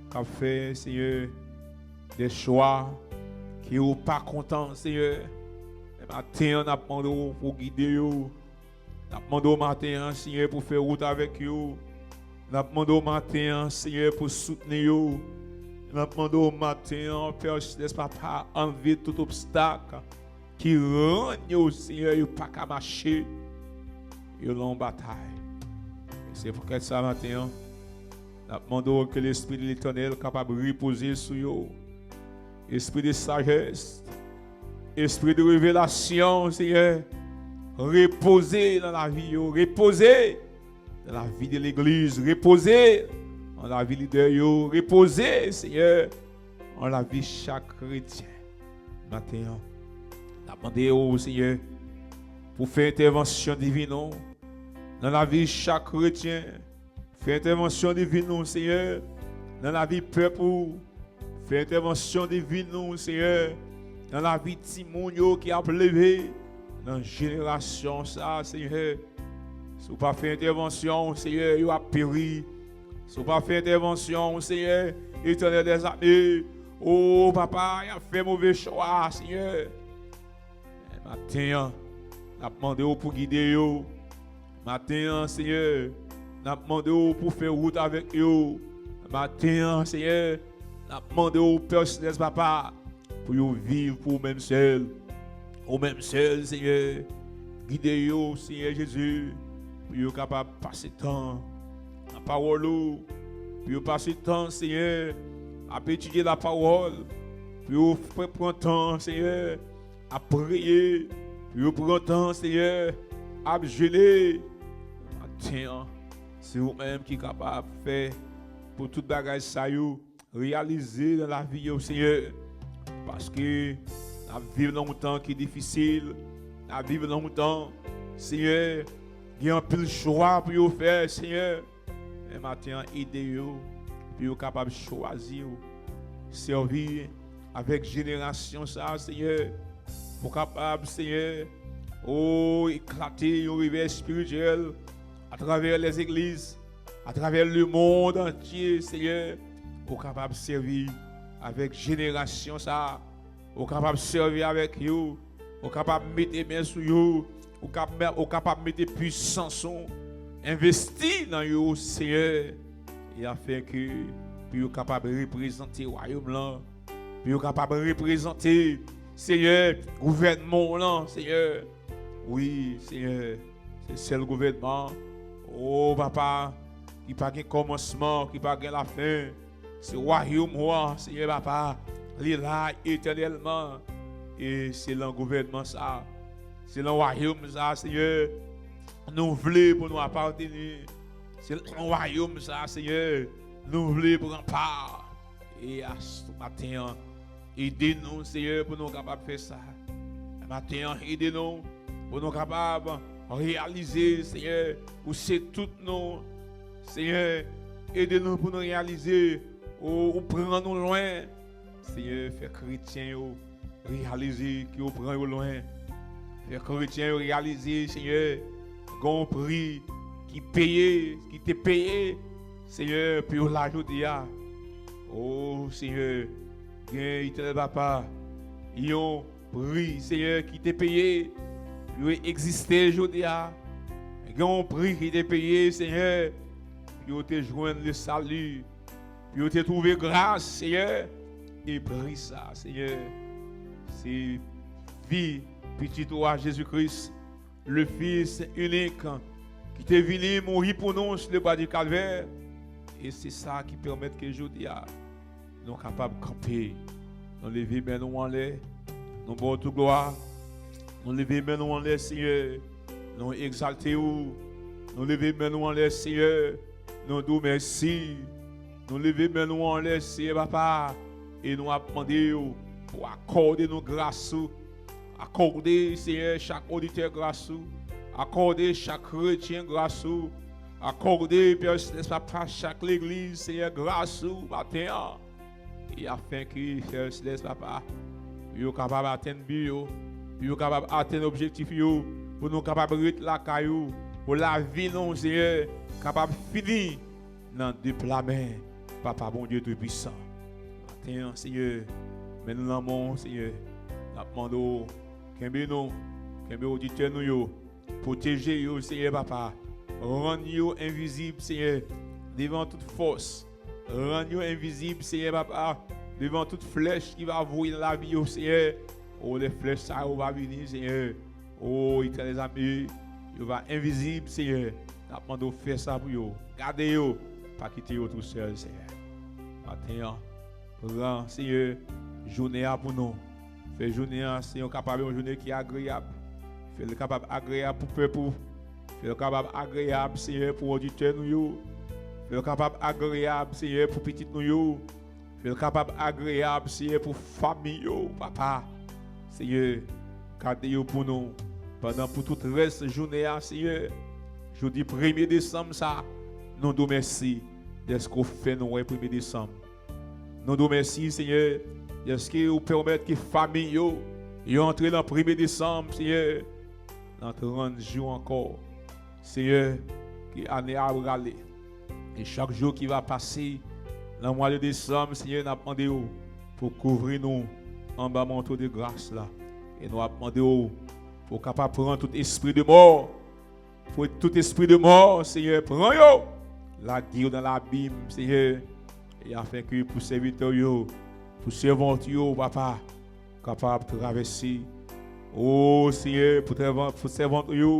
k ap fè, Seyè, de chwa ke ou pa kontan, Seyè. Men maten an, n ap mande w pou w gide yo. N ap mande w maten an, Seyè, pou w fè wout avèk yo. N ap mande w maten an, Seyè, pou w soutni yo. N ap mande w maten an, Pè Selès, Papa, anlve tout obstak ki rann yo, Seyè, yo pa ka mache. Yo nan yon batay. E se poutèt sa maten an, n ap mande w ke Lespri de Letènèl kapab repoze sou yo. Espri de sajès, espri de revelasyon, Seyè, repoze nan lavi yo, repoze nan lavi de legliz, repoze nan lavi lidè yo, repoze, Seyè, nan lavi chak kretyen. Maten an, n ap mande w, Seyè, pou fè entèvansyon divin ou nan lavi chak kretyen. Fè entèvansyon divin ou, Seyè, nan lavi pèp ou. Fè entèvansyon divin ou, Seyè, nan lavi timoun yo ki ap leve nan jenerasyon sa, Seyè. Si w pa fè entèvansyon, Seyè, yo ap peri. Si w pa fè entèvansyon, Seyè, Etènèl dèzame, o Papa, y ap fè move chwa, Seyè. Men maten an, n ap mande w pou gide yo. Maten an, Seyè, n ap mande w pou fè wout avèk yo. Maten an, Seyè, n ap mande w, Pè Selès, Papa, pou yo viv pou ou menm sèl. Ou menm sèl, Seyè. Gide yo, Seyè Jezi, pou yo kapab pase tan nan pawòl ou, pou yo pase tan, Seyè, ap etidye lapawòl, pou yo fè pran tan, Seyè, ap priye, pou yo pran tan, Seyè, ap jene. Maten an, se ou menm ki kapab fè pou tout bagay sa yo reyalize nan lavi yo, Seyè. Paske n ap viv nan yon tan ki difisil. N ap viv nan yon tan, Seyè, gen anpil chwa pou yo fè, Seyè. Men maten an, ede yo pou yo kapab chwazi w, sèvi avèk jenerasyon sa a, Seyè, pou kapab, Seyè, o, eklate yon revèy espirityèl atravè lèzegliz, atravè lemonn antye, Seyè, pou kapab sèvi avèk jenerasyon sa a, ou kapab sèvi avèk yo, ou kapab mete men sou yo, ou kap-, ou kapab mete pisans ou, envesti nan yo, Seyè, e afenke pou yo kapab reprezante wayòm lan, pou yo kapab reprezante, Seyè, gouvènman w lan, Seyè. Wi, Seyè, se sèl gouvènman, o Papa, ki pa gen kòmansman, ki pa gen lafen. Se wayòm ou an, Seyè Papa, li la etènèlman. E se lan gouvènman sa, se lan wayòm sa, Seyè, nou vle pou nou apateni. Se lan wayòm sa, Seyè, nou vle pran pa. E aswè maten an, ede nou, Seyè, pou nou kapab fè sa. Maten an, ede nou pou nou kapab reyalize, Seyè, ou se tout nou. Seyè, ede nou pou nou reyalize ou, ou pran nou lwen. Seyè, fè kretyen yo reyalize ke ou pran yo lwen. Fè kretyen yo reyalize, Seyè, gen yon pri ki peye, ki te peye, Seyè, pou yo la jodi a. O Seyè, gen, Etènèl Papa, yon pri, Seyè, ki te peye pou yo egziste jodi a. Gen yon pri ki te peye, Seyè, pou yo te jwenn le sali, pou yo te twouve gras, Seyè, e pri sa, Seyè, se vi Pitit ou a, Jezi Kris, le Fils unique, ki te vini mouri pou nou sou le bwa di Kalvè. E se sa ki pèmèt ke jodi a, nou kapab kanpe. Nou leve men nou anlè, nou ba w tout glwa. Nou leve men nou anlè, Seyè, nou egzalte ou. Nou leve men nou anlè, Seyè, nou di w mèsi. Nou leve men nou anlè, Seyè Papa, E nou ap mande w pou akòde nou gras ou. Akòde, Senyè, chak oditè gras ou. Akòde chak kretyen gras ou. Akòde, Pè Selès, Papa, chak legliz, Senyè, gras ou maten an. E afenke, Pè Selès, Papa, pou yo kapab atenn bi yo, pou yo kapab atenn objektif yo, pou nou kapab ret lakay ou, pou lavi nou, Senyè, kapab fini nan de pla men Papa Bondye Toupisan. Maten an, Senyè, men nou nan men w, Senyè. N ap mande w, kenbe nou, kenbe oditè nou yo, pwoteje yo, Senyè Papa. Rann yo envizib, Senyè, devan tout fòs. Rann yo envizib, Senyè Papa, devan tout flèch ki va voye nan lavi yo, Senyè. O, lè flèch sa yo va vini, Senyè, o, Etènèl dèzame, yo va envizib, Senyè. N ap mande w fè sa pou yo. Gade yo, pa kite yo tousèl, Senyè. Maten an, pran, Senyè, jounen an pou nou. Fè jounen an, Senyè, kapab yon jounen ki agreyab. Fè l kapab agreyab pou pèp ou. Fè l kapab agreyab, Senyè, pou oditè nou yo. Fè l kapab agreyab, Senyè, pou pitit nou yo. Fè l kapab agreyab, Senyè, pou fanmi yo, Papa. Senyè, gade yo pou nou. Pandan pou tout rès jounen an, Senyè. Jodi premye desanm sa, nou di w mèsi dèske w fè nou wè premye desanm. Nou di w mèsi, Senyè, dèske w pèmèt ke fanmi yo, yo antre nan premye desanm, Senyè, nan trant jou ankò. Senyè, ke ane a ap rale. E chak jou ki va pase nan mwa de desanm, Senyè, n ap mande w pou kouvri nou anba manto de gras la. E nou ap mande w pou w kapab pran tout espri de mò, pou tout espri de mò, Senyè, pran yo, lage yo nan labim, Senyè, e afenke pou sèvitè w yo, pou sèvant yo, Papa, kapab travèse. O Senyè, pou sèvant, pou sèvant yo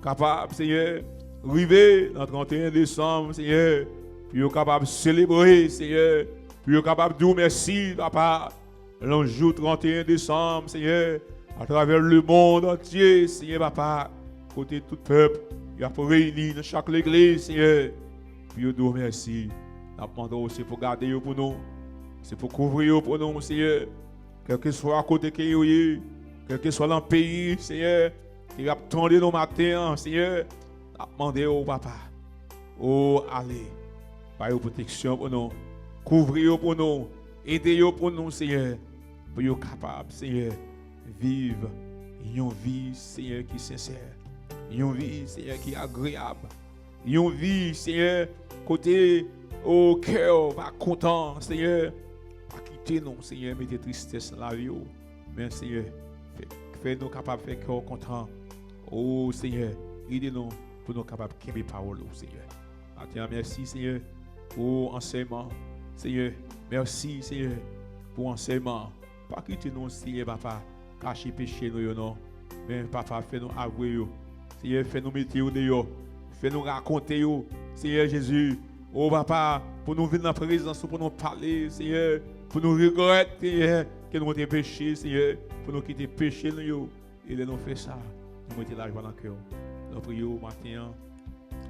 kapab, Senyè, rive nan trant et un desanm, Senyè, pou yo kapab selebre, Senyè, pou yo kapab di w mèsi, Papa, nan jou trant et un desanm, Senyè, atravè lemonn antye, Senyè, Papa, kote tout pèp y ap reyini nan chak legliz, Senyè, pou yo di w mèsi. N ap mande w, se pou gade yo pou nou, se pou kouvri yo pou nou, Senyè. Kèlkeswa kote ke yo ye, kèlkeswa nan peyi, Senyè, ke y ap tande nou maten an, Senyè, n ap mande w, Papa. O, ale, ba yo pwoteksyon pou nou, kouvri yo pou nou, ede yo pou nou, Senyè, pou yo kapab, Senyè, viv yon vi, Senyè, ki sensè, yon vi, Senyè, ki agreyab, yon vi, Senyè, kote, o, kè w va kontan, Senyè. Pa kite nou, Senyè, mete tristès nan lavi w. Men, Senyè, fè, fè nou kapab fè kè w kontan. O, Senyè, ede nou pou nou kapab kenbe pawòl ou, Senyè. Maten an, mèsi, Senyè, pou ansèyman. Senyè, mèsi, Senyè, pou ansèyman. Pa kite nou, Senyè Papa, kache peche nou yo, non. Men, Papa, fè nou avwe yo. Senyè, fè nou mete yo deyò. Fè nou rakonte yo, Senyè Jezi. O, Papa, pou nou vin nan prezans ou, pou nou pale, Senyè, pou nou regrèt, Senyè, ke nou te peche, Senyè, pou nou kite peche nou yo. E lè nou fè sa, nou mete lajwa nan kè w. Nou priye w maten an.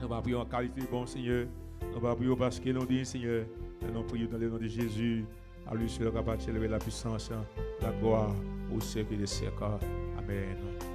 Nou pa priye w an kalite bon, Senyè. Nou pa priye w paske nou diy, Senyè. Men nou priye w dans le nom de Jésus. À lui seul qu'appartient le règne, la puissance, la gloire, au siècle des siècles. Amen.